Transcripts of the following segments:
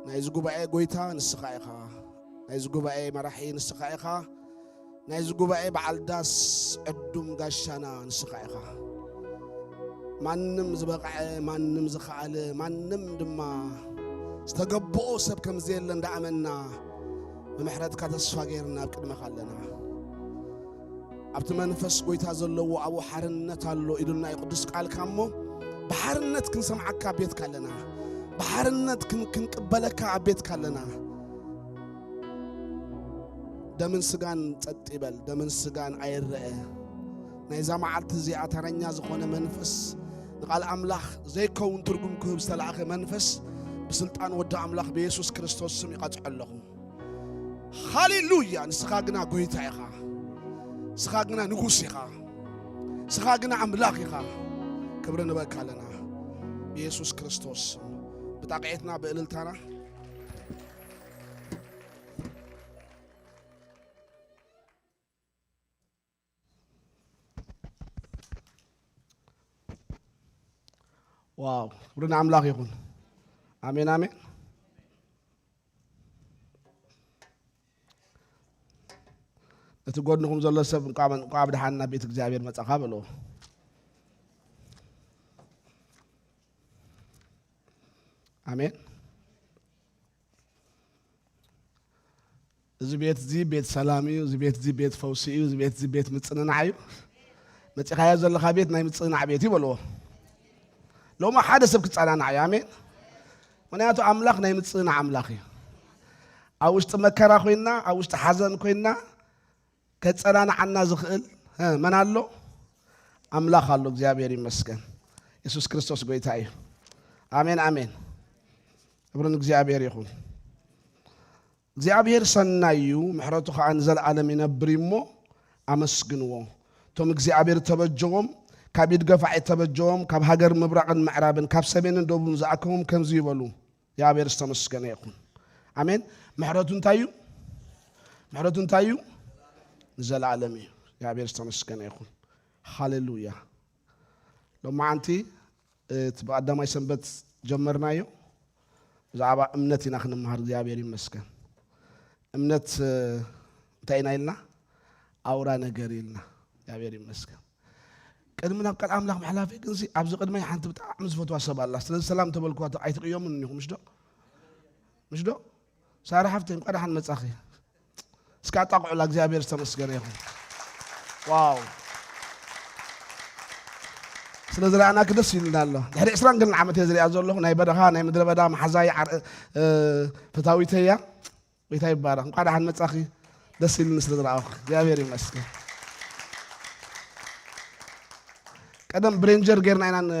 ናይዚ ጉባኤ ጎይታ ንስኻ ኢኻ። ናይዚ ጉባኤ መራሒ ንስኻ ኢኻ። ናይዚ ጉባኤ በዓል ዳስ ዕዱም ጋሻና ንስኻ ኢኻ። ማንም ዝበቕዐ፣ ማንም ዝኸኣለ፣ ማንም ድማ ዝተገብኦ ሰብ ከም ዘየለ እንዳኣመንና፣ ብምሕረትካ ተስፋ ገይርና ኣብ ቅድመኻ ኣለና። ኣብቲ መንፈስ ጎይታ ዘለዎ ኣብኡ ሓርነት ኣሎ ኢሉና እዩ ቅዱስ ቃልካ። እሞ ብሓርነት ክንሰምዓካ ኣብ ቤትካ ኣለና። ብሓርነት ክን-፣ ክንቅበለካ ኣብ ቤትካ ኣለና። ደምን ስጋን ጸጥ ይበል፣ ደምን ስጋን ኣይረአ። ናይዛ መዓልቲ እዚኣ ተረኛ ዝኾነ መንፈስ፣ ንቓል ኣምላኽ ዘይከውን ትርጉም ክህብ ዝተላእኸ መንፈስ፣ ብስልጣን ወዲ ኣምላኽ ብየሱስ ክርስቶስ ስም ይቐጽዖ ኣለኹ። ሃሌሉያ! ንስኻ ግና ጎይታ ኢኻ። ንስኻ ግና ንጉስ ኢኻ። ንስኻ ግና ኣምላኽ ኢኻ። ክብሪ ንበካ ኣለና። ብየሱስ ክርስቶስ ስም። ብጣቕዒትና፣ ብእልልታና። ዋው፣ ክብሪ ንኣምላኽ ይኹን። ኣሜን፣ ኣሜን። እቲ ጎድንኹም ዘሎ ሰብ፣ "እንቋዕ፣ እንቋዕ ብደሓን ናብ ቤት እግዚኣብሔር መጻኻ" በልዎ። ኣሜን። እዚ ቤት እዚ ቤት ሰላም እዩ፣ እዚ ቤት እዚ ቤት ፈውሲ እዩ፣ እዚ ቤት እዚ ቤት ምጽንናዕ እዩ። መጺኻዮ ዘለኻ ቤት ናይ ምጽንናዕ ቤት እዩ በልዎ። ሎሚ ሓደ ሰብ ክጸናናዕ እዩ። ኣሜን። ምኽንያቱ ኣምላኽ ናይ ምጽንናዕ ኣምላኽ እዩ። ኣብ ውሽጢ መከራ ኮይንና፣ ኣብ ውሽጢ ሓዘን ኮይንና፣ ከጸናንዓና ዝኽእል፣ እ፣ መን ኣሎ? ኣምላኽ ኣሎ። እግዚኣብሔር ይመስገን። የሱስ ክርስቶስ ጎይታ እዩ። ኣሜን፣ ኣሜን። ክብሪ ንእግዚኣብሔር ይኹን። እግዚኣብሔር ሰናይ እዩ፣ ምሕረቱ ኸኣ ንዘለኣለም ይነብር እዩ እሞ ኣመስግንዎ። እቶም እግዚኣብሔር እተበጀዎም፣ ካብ ኢድ ገፋዒ እተበጀዎም፣ ካብ ሃገር ምብራቕን ምዕራብን፣ ካብ ሰሜንን ደቡብን ዝኣከቦም ከምዚ ይበሉ፣ እግዚኣብሔር ዝተመስገነ ይኹን። ኣሜን። ምሕረቱ እንታይ እዩ? ምሕረቱ እንታይ እዩ? ንዘለኣለም እዩ። እግዚኣብሔር ዝተመስገነ ይኹን። ሃሌሉያ። ሎማዓንቲ እቲ ብቐዳማይ ሰንበት ጀመርናዮ፣ ብዛዕባ እምነት ኢና ክንመሃር። እግዚኣብሔር ይመስገን። እምነት፣ እ፣ እንታይ ኢና ኢልና? ኣውራ ነገር ኢልና። እግዚኣብሔር ይመስገን። ቅድሚ ናብ ቃል ኣምላኽ ምሕላፈ ግን ሲ፣ ኣብዚ ቅድመይ ሓንቲ ብጣዕሚ ዝፈትዋ ሰብ ኣላ። ስለዚ ሰላም ተበልክዋ ተ-፣ ኣይትቕየሙን እኒኹም፣ ምሽ ዶ? ምሽ ዶ? ሳራ ሓፍተይ፣ እንኳዕ ደሓን መጻኺ። እስኪ ኣጣቕዑላ፣ እግዚኣብሔር ዝተመስገነ ይኹን። ዋው። ስለ ዝረኣናኪ ደስ ኢሉና ኣሎ። ድሕሪ ዕስራን ገለን ዓመት እየ ዝሪኣ ዘለኹ። ናይ በረኻ፣ ናይ ምድረ በዳ መሓዛይ ዓር-፣ እ፣ ፈታዊተይ እያ። ጎይታ ይባረኽ። እንኳዕ ደሓን መጻኺ። ደስ ኢሉኒ ስለ ዝረኣኹ። እግዚኣብሔር ይመስገን። ቀደም ብሬንጀር ጌርና ኢና ን-፣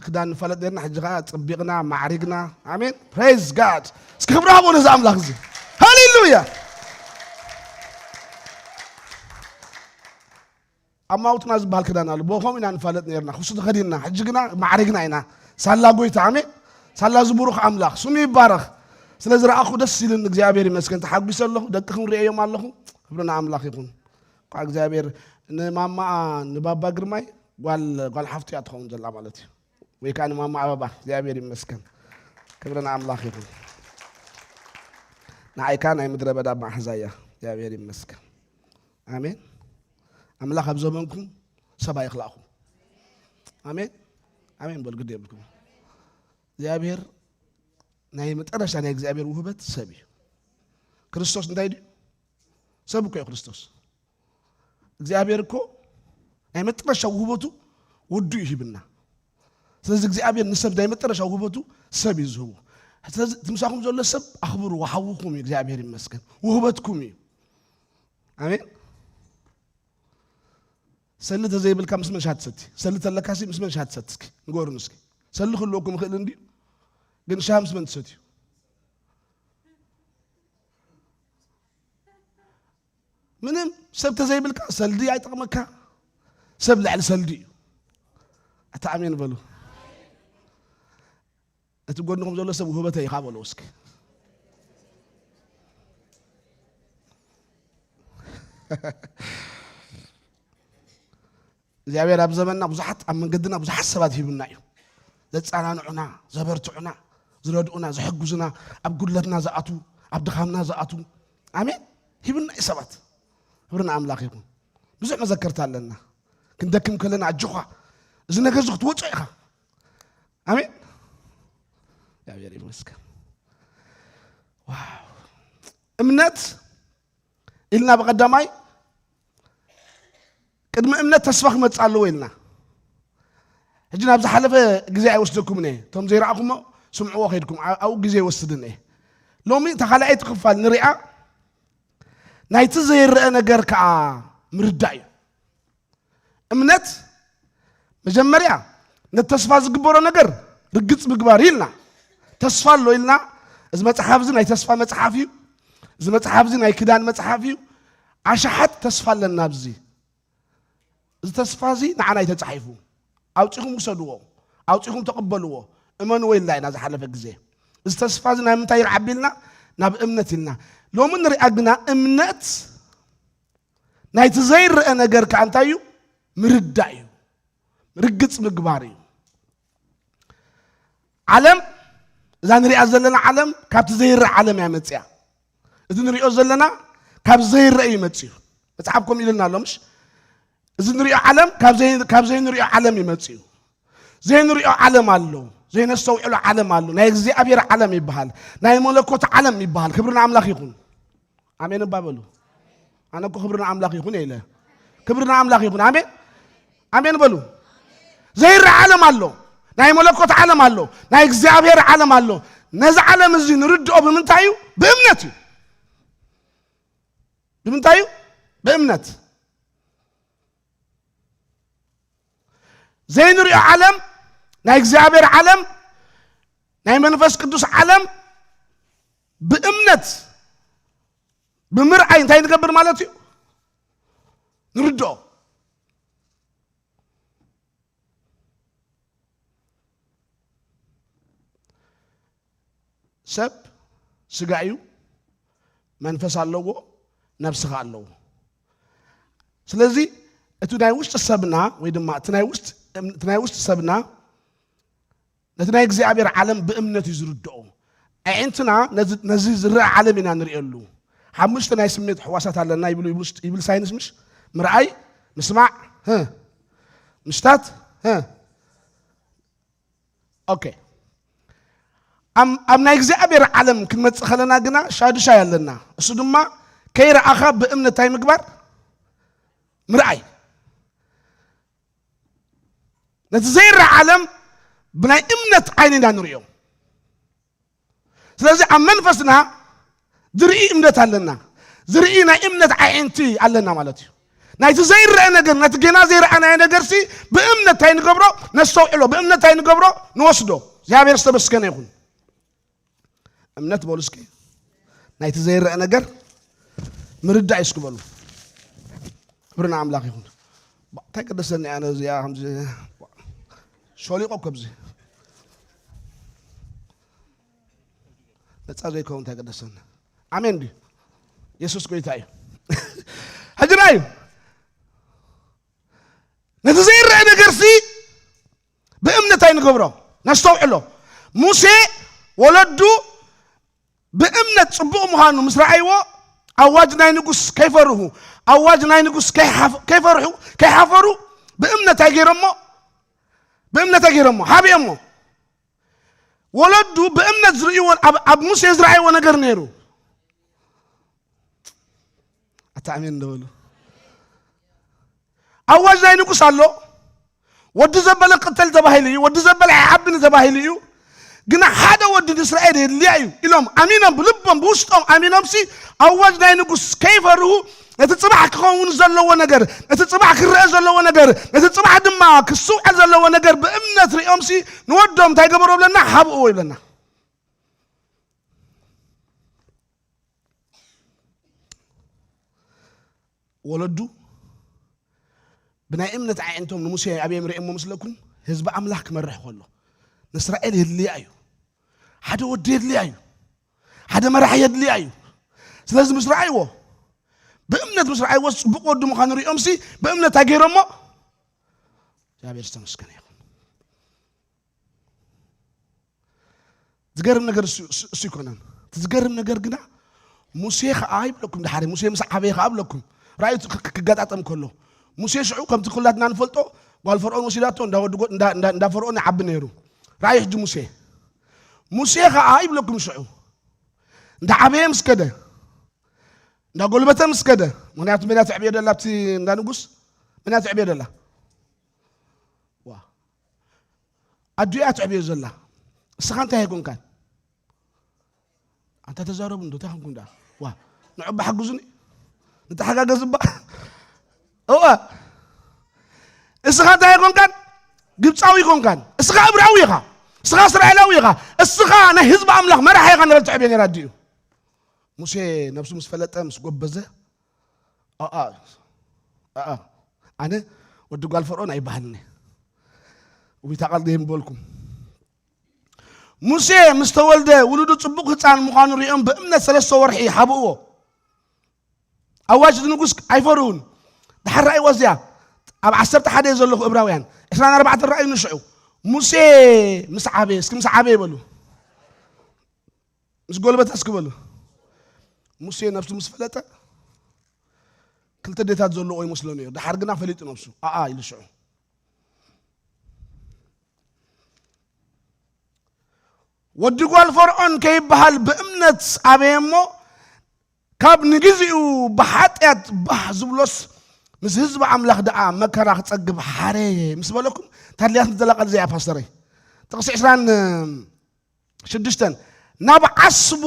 ክዳን ንፋለጥ ኔርና፣ ሕጂ ኸዓ ጽቢቕና፣ ማዕሪግና። ኣሜን። ፕሬዝ ጋድ። እስኪ ክብሪ ሃቦ ነዚ ኣምላኽ እዚ። ሃሌሉያ። ኣማውትና ዝበሃል ክዳን ኣሎ። ብኸምኡ ኢና ንፋለጥ ኔርና። ክሱ ተኸዲንና። ሕጂ ግና ማዕሪግና ኢና። ሳላ ጎይታ፣ ኣሜን። ሳላ ዝቡሩኽ ኣምላኽ። ስሙ ይባረኽ። ስለ ዝረኣኹ ደስ ኢሉኒ፣ እግዚኣብሔር ይመስገን። ተሓጒሰ ኣለኹ። ደቅኹም ርእየዮም ኣለኹ። ክብሪ ንኣምላኽ ይኹን። እኳ እግዚኣብሔር ንማማኣ ንባባ ግርማይ ጓል፣ ጓል ሓፍቱ እያ ትኸውን ዘላ ማለት እዩ። ወይ ከዓ ንማማ ኣበባ። እግዚኣብሔር ይመስገን። ክብሪ ንኣምላኽ ይኹን። ንዓይ ከዓ ናይ ምድረ በዳ መሓዛ እያ። እግዚኣብሔር ይመስገን። ኣሜን። ኣምላኽ ኣብ ዘመንኩም ሰብ ኣይኽላእኹም። ኣሜን። ኣሜን በሉ፣ ግዲ የብልኩም። እግዚኣብሔር ናይ መጨረሻ ናይ እግዚኣብሔር ውህበት ሰብ እዩ። ክርስቶስ እንታይ ድዩ? ሰብ እኮ እዩ ክርስቶስ። እግዚኣብሔር እኮ ናይ መጨረሻ ውህበቱ ወዱ እዩ ሂብና። ስለዚ እግዚኣብሔር ንሰብ ናይ መጨረሻ ውህበቱ ሰብ እዩ ዝህቡ። ስለዚ እቲ ምሳኹም ዘሎ ሰብ ኣኽብሩ፣ ሓውኹም እዩ፣ እግዚኣብሔር ይመስገን፣ ውህበትኩም እዩ። ኣሜን። ሰሊ ተዘይብልካ ምስ መን ሻሂ ትሰቲ? ሰሊ ተለካሲ ምስ መን ሻሂ ትሰቲ? እስኪ ንገሩን እስኪ። ሰሊ ክህልወኩም ይኽእል እንድዩ፣ ግን ሻሂ ምስ መን ትሰትዩ? ምንም ሰብ ተዘይብልካ ሰልዲ ኣይጠቕመካ። ሰብ ልዕሊ ሰልዲ እዩ። ኣታ ኣሜን በሉ። እቲ ጎንኹም ዘሎ ሰብ ውህበተይ ኢኻ በሎ እስኪ። እግዚኣብሔር ኣብ ዘመንና ብዙሓት፣ ኣብ መንገድና ብዙሓት ሰባት ሂቡና እዩ። ዘጸናንዑና፣ ዘበርትዑና፣ ዝረድኡና፣ ዝሕግዙና፣ ኣብ ጉድለትና ዝኣትዉ፣ ኣብ ድኻምና ዝኣትዉ። ኣሜን። ሂብና እዩ ሰባት። ክብሪ ንኣምላኽ ይኹን። ብዙሕ መዘከርታ ኣለና። ክንደክም ከለና ኣጆኻ፣ እዚ ነገር እዚ ክትወጾ ኢኻ። ኣሜን። እግዚኣብሔር ይመስገን። ዋው። እምነት ኢልና ብቐዳማይ ቅድሚ እምነት ተስፋ ክመጽእ ኣለዎ ኢልና። ሕጂ ናብ ዝሓለፈ ግዜ ኣይወስደኩምን እየ። እቶም ዘይረኣኹሞ ስምዕዎ ከይድኩም፣ ኣ-፣ ኣብኡ ግዜ ኣይወስድን እየ። ሎሚ እታ ካልኣይቲ ክፋል ንሪኣ፣ ናይቲ ዘይረአ ነገር ከኣ ምርዳእ እዩ። እምነት መጀመርያ ነቲ ተስፋ ዝግበሮ ነገር ርግጽ ምግባር እዩ ኢልና። ተስፋ ኣሎ ኢልና። እዚ መጽሓፍ እዚ ናይ ተስፋ መጽሓፍ እዩ። እዚ መጽሓፍ እዚ ናይ ክዳን መጽሓፍ እዩ። ኣሽሓት ተስፋ ኣለና ኣብዚ። እዚ ተስፋ እዚ ንዓና እዩ ተጻሒፉ። ኣውጺኹም ውሰድዎ፣ ኣውጺኹም ተቐበልዎ፣ እመንዎ ኢልና ኢና ዝሓለፈ ግዜ። እዚ ተስፋ እዚ ናይ ምንታይ ይርዓብ ኢልና? ናብ እምነት ኢልና። ሎሚ ንሪኣ ግና እምነት ናይቲ ዘይረአ ነገር ከኣ እንታይ እዩ? ምርዳእ እዩ። ርግጽ ምግባር እዩ። ዓለም፣ እዛ ንሪኣ ዘለና ዓለም ካብቲ ዘይረአ ዓለም እያ መጽያ። እዚ ንሪኦ ዘለና ካብ ዘይረአ እዩ መጽዩ። መጽሓፍ ከምኡ ኢሉና ኣሎ፣ ምሽ? እዚ ንሪኦ ዓለም ካብ ዘይ-፣ ካብ ዘይንሪኦ ዓለም እዩ መጽዩ። ዘይንሪኦ ዓለም ኣሎ፣ ዘይነስተውዕሎ ዓለም ኣሎ፣ ናይ እግዚኣብሔር ዓለም ይበሃል፣ ናይ መለኮት ዓለም ይበሃል። ክብሪ ንኣምላኽ ይኹን። ኣሜን እባ በሉ። ኣነ እኮ ክብሪ ንኣምላኽ ይኹን እየ ኢለ። ክብሪ ንኣምላኽ ይኹን። ኣሜን፣ ኣሜን በሉ። ዘይረአ ዓለም ኣሎ፣ ናይ መለኮት ዓለም ኣሎ፣ ናይ እግዚኣብሔር ዓለም ኣሎ። ነዚ ዓለም እዚ ንርድኦ ብምንታይ እዩ? ብእምነት እዩ። ብምንታይ እዩ? ብእምነት። ዘይንሪኦ ዓለም፣ ናይ እግዚኣብሔር ዓለም፣ ናይ መንፈስ ቅዱስ ዓለም ብእምነት ብምርኣይ እንታይ ንገብር ማለት እዩ? ንርድኦ። ሰብ ስጋ እዩ፣ መንፈስ ኣለዎ፣ ነፍሲ ኸኣ ኣለዎ። ስለዚ እቲ ናይ ውሽጢ ሰብና ወይ ድማ እቲ ናይ ውሽጢ፣ እቲ ናይ ውሽጢ ሰብና ነቲ ናይ እግዚኣብሔር ዓለም ብእምነት እዩ ዝርድኦ። ኣዒንትና ነዚ፣ ነዚ ዝረአ ዓለም ኢና ንርእየሉ። ሓሙሽተ ናይ ስሜት ሕዋሳት ኣለና ይብሉ፣ ይብሉ፣ ይብል ሳይንስ፣ ምሽ? ምርኣይ፣ ምስማዕ፣ ህ፣ ምሽታት፣ ህ። ኦኬ። ኣብ፣ ኣብ ናይ እግዚኣብሔር ዓለም ክንመጽእ ከለና ግና ሻዱሻይ ኣለና። እሱ ድማ ከይረኣኻ ብእምነት እንታይ ምግባር? ምርኣይ። ነቲ ዘይረኣ ዓለም ብናይ እምነት ዓይኒ ኢና ንርእዮ። ስለዚ ኣብ መንፈስና ዝርኢ እምነት ኣለና። ዝርኢ ናይ እምነት ኣዒንቲ ኣለና ማለት እዩ። ናይቲ ዘይረአ ነገር፣ ነቲ ገና ዘይረኣናዮ ነገርሲ ብእምነት እንታይ ንገብሮ? ነስተውዕሎ። ብእምነት እንታይ ንገብሮ? ንወስዶ። እግዚኣብሔር ዝተመስገነ ይኹን። እምነት በሉ እስኪ። ናይቲ ዘይረአ ነገር ምርዳእ እዩ እስኪ በሉ። ክብሪ ንኣምላኽ ይኹን። ባ-፣ እንታይ ቀደሰኒ ኣነ እዚኣ ከምዚ ሾሊቆ እኮ ኣብዚ ነፃ ዘይከውን እንታይ ቀደሰኒ። ኣሜን ድዩ? የሱስ ጎይታ እዩ። ሕጂ ራእዩ ነቲ ዘይረአ ነገርሲ ብእምነት ኣይንገብሮ። ነስተውዕሎ። ሙሴ ወለዱ ብእምነት ጽቡቕ ምዃኑ ምስ ረኣይዎ፣ ኣዋጅ ናይ ንጉስ ከይፈርሁ፣ ኣዋጅ ናይ ንጉስ ከይሓፍ-፣ ከይፈርሑ፣ ከይሓፈሩ ብእምነት ኣይገይሮሞ፣ ብእምነት ኣይገይሮሞ፣ ሓቢኦሞ። ወለዱ ብእምነት ዝርእይዎ፣ ኣብ፣ ኣብ ሙሴ ዝረኣይዎ ነገር ነይሩ። ኣታ ኣሜን እንዶ በሉ። ኣዋጅ ናይ ንጉስ ኣሎ። ወዲ ዘበለ ቅተል ተባሂሉ እዩ፣ ወዲ ዘበለ ኣይዓብን ተባሂሉ እዩ። ግና ሓደ ወዲ ንእስራኤል የድልያ እዩ ኢሎም ኣሚኖም፣ ብልቦም ብውሽጦም ኣሚኖምሲ፣ ኣዋጅ ናይ ንጉስ ከይፈርሁ፣ ነቲ ጽባሕ ክኸውን ዘለዎ ነገር፣ ነቲ ጽባሕ ክረአ ዘለዎ ነገር፣ ነቲ ጽባሕ ድማ ክስውዐል ዘለዎ ነገር ብእምነት ሪኦምሲ፣ ንወዶም እንታይ ገበሮ ብለና? ሃብእዎ ይብለና። ወለዱ ብናይ እምነት ኣዒንቶም ንሙሴ ኣበይ ምርእየሞ መስለኩም? ህዝቢ ኣምላኽ ክመርሕ ከሎ፣ ንእስራኤል የድልያ እዩ። ሓደ ወዲ የድልያ እዩ። ሓደ መራሒ የድልያ እዩ። ስለዚ ምስ ረኣይዎ፣ ብእምነት ምስ ረኣይዎ፣ ጽቡቕ ወዲ ምዃኑ ሪኦምሲ፣ ብእምነት ኣገይሮሞ፣ እግዚኣብሔር ዝተመስገነ ይኹን። ዝገርም ነገር እሱ እሱ- እሱ ይኮነን። እቲ ዝገርም ነገር ግና፣ ሙሴ ኸዓ ይብለኩም፣ ድሓሪ ሙሴ ምስ ዓበየ ኸዓ ይብለኩም፣ ራእዩ ክ- ክ- ክገጣጠም ከሎ፣ ሙሴ ሽዑ ከምቲ ኩላትና ንፈልጦ፣ ጓል ፈርዖን ወሲዳቶ፣ እንዳ ወዲ ጎ- እንዳ- እንዳ- እንዳ ፈርዖን ይዓቢ ነይሩ። ራእዩ ሕጂ ሙሴ፣ ሙሴ ኸዓ ይብለኩም ሽዑ እንዳ ዓበየ ምስ ከደ፣ እንዳ ጎልበተ ምስ ከደ፣ ምክንያቱ መን እያ ትዕብዮ ደላ ኣብቲ እንዳ ንጉስ? መን እያ ትዕብዮ ደላ? ዋ፣ ኣዲኡ እያ ትዕብዮ ዘላ። እስኻ እንታይ ኣይኮንካን? ኣንታ ተዛረቡ እንዶ እንታይ ኮንኩም ደኣ? ዋ፣ ንዑ እባ ሓግዙኒ፣ ንተሓጋገዝ እባ። እዋ፣ እስኻ እንታይ ኣይኮንካን? ግብፃዊ ኣይኮንካን። እስኻ እብራዊ ኢኻ። እስኻ እስራኤላዊ ኢኻ። እስኻ ናይ ህዝቢ ኣምላኽ መራሒ ኢኻ ነበል ትዕብዮ ነይራ ኣዲኡ። ሙሴ ነብሱ ምስ ፈለጠ፣ ምስ ጎበዘ፣ ኣኣ ኣኣ ኣነ ወዲ ጓል ፈርዖን ኣይበሃልን እየ። ውቢታ ቃል ደይም በልኩም። ሙሴ ምስ ተወልደ፣ ውሉዱ ጽቡቕ ህጻን ምዃኑ ሪኦም ብእምነት ሰለስተ ወርሒ ሓብእዎ። ኣዋጅ ንጉስ ኣይፈርሁን። ድሓር ራእይዎ እዚኣ ኣብ ዓሰርተ ሓደ እየ ዘለኹ፣ እብራውያን ዕስራን ኣርባዕተን ራእዩ ንሽዑ። ሙሴ ምስ ዓበየ፣ እስኪ ምስ ዓበየ በሉ። ምስ ጎልበተ እስኪ በሉ። ሙሴ ነብሱ ምስ ፈለጠ ክልተ ዴታት ዘለዎ ይመስሎ ነይሩ። ድሓር ግና ፈሊጡ ነብሱ። ኣኣ ኢሉ ሽዑ። ወዲ ጓል ፈርዖን ከይበሃል ብእምነት ኣበየ እሞ፣ ካብ ንግዚኡ ብሓጢኣት ባህ ዝብሎስ፣ ምስ ህዝቢ ኣምላኽ ደኣ መከራ ክጸግብ ሓረየ ምስ በለኩም፣ ታድልያት ንዘላ ቃል እዚኣ ፓስተረይ። ጥቕሲ ዕስራን ሽዱሽተን፣ ናብ ዓስቡ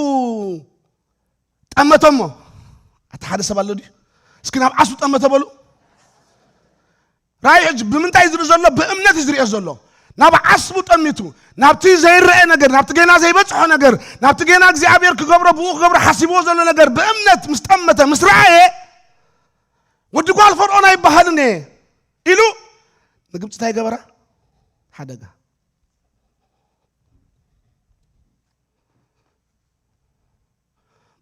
ጠመቶሞ። ኣታ ሓደ ሰብ ኣሎ ድዩ? እስኪ ናብ ዓስቡ ጠመተ በሉ። ራእይ ሕጂ ብምንታይ እዩ ዝርኢ ዘሎ? ብእምነት እዩ ዝርእዮ ዘሎ። ናብ ዓስቡ ጠሚቱ፣ ናብቲ ዘይረአ ነገር፣ ናብቲ ገና ዘይበጽሖ ነገር፣ ናብቲ ገና እግዚኣብሔር ክገብሮ፣ ብኡ ክገብሮ ሓሲብዎ ዘሎ ነገር ብእምነት ምስ ጠመተ፣ ምስ ረኣየ፣ "ወዲ ጓል ፈርዖን ኣይበሃልን እየ" ኢሉ ንግብፂ እንታይ ገበራ? ሓደጋ።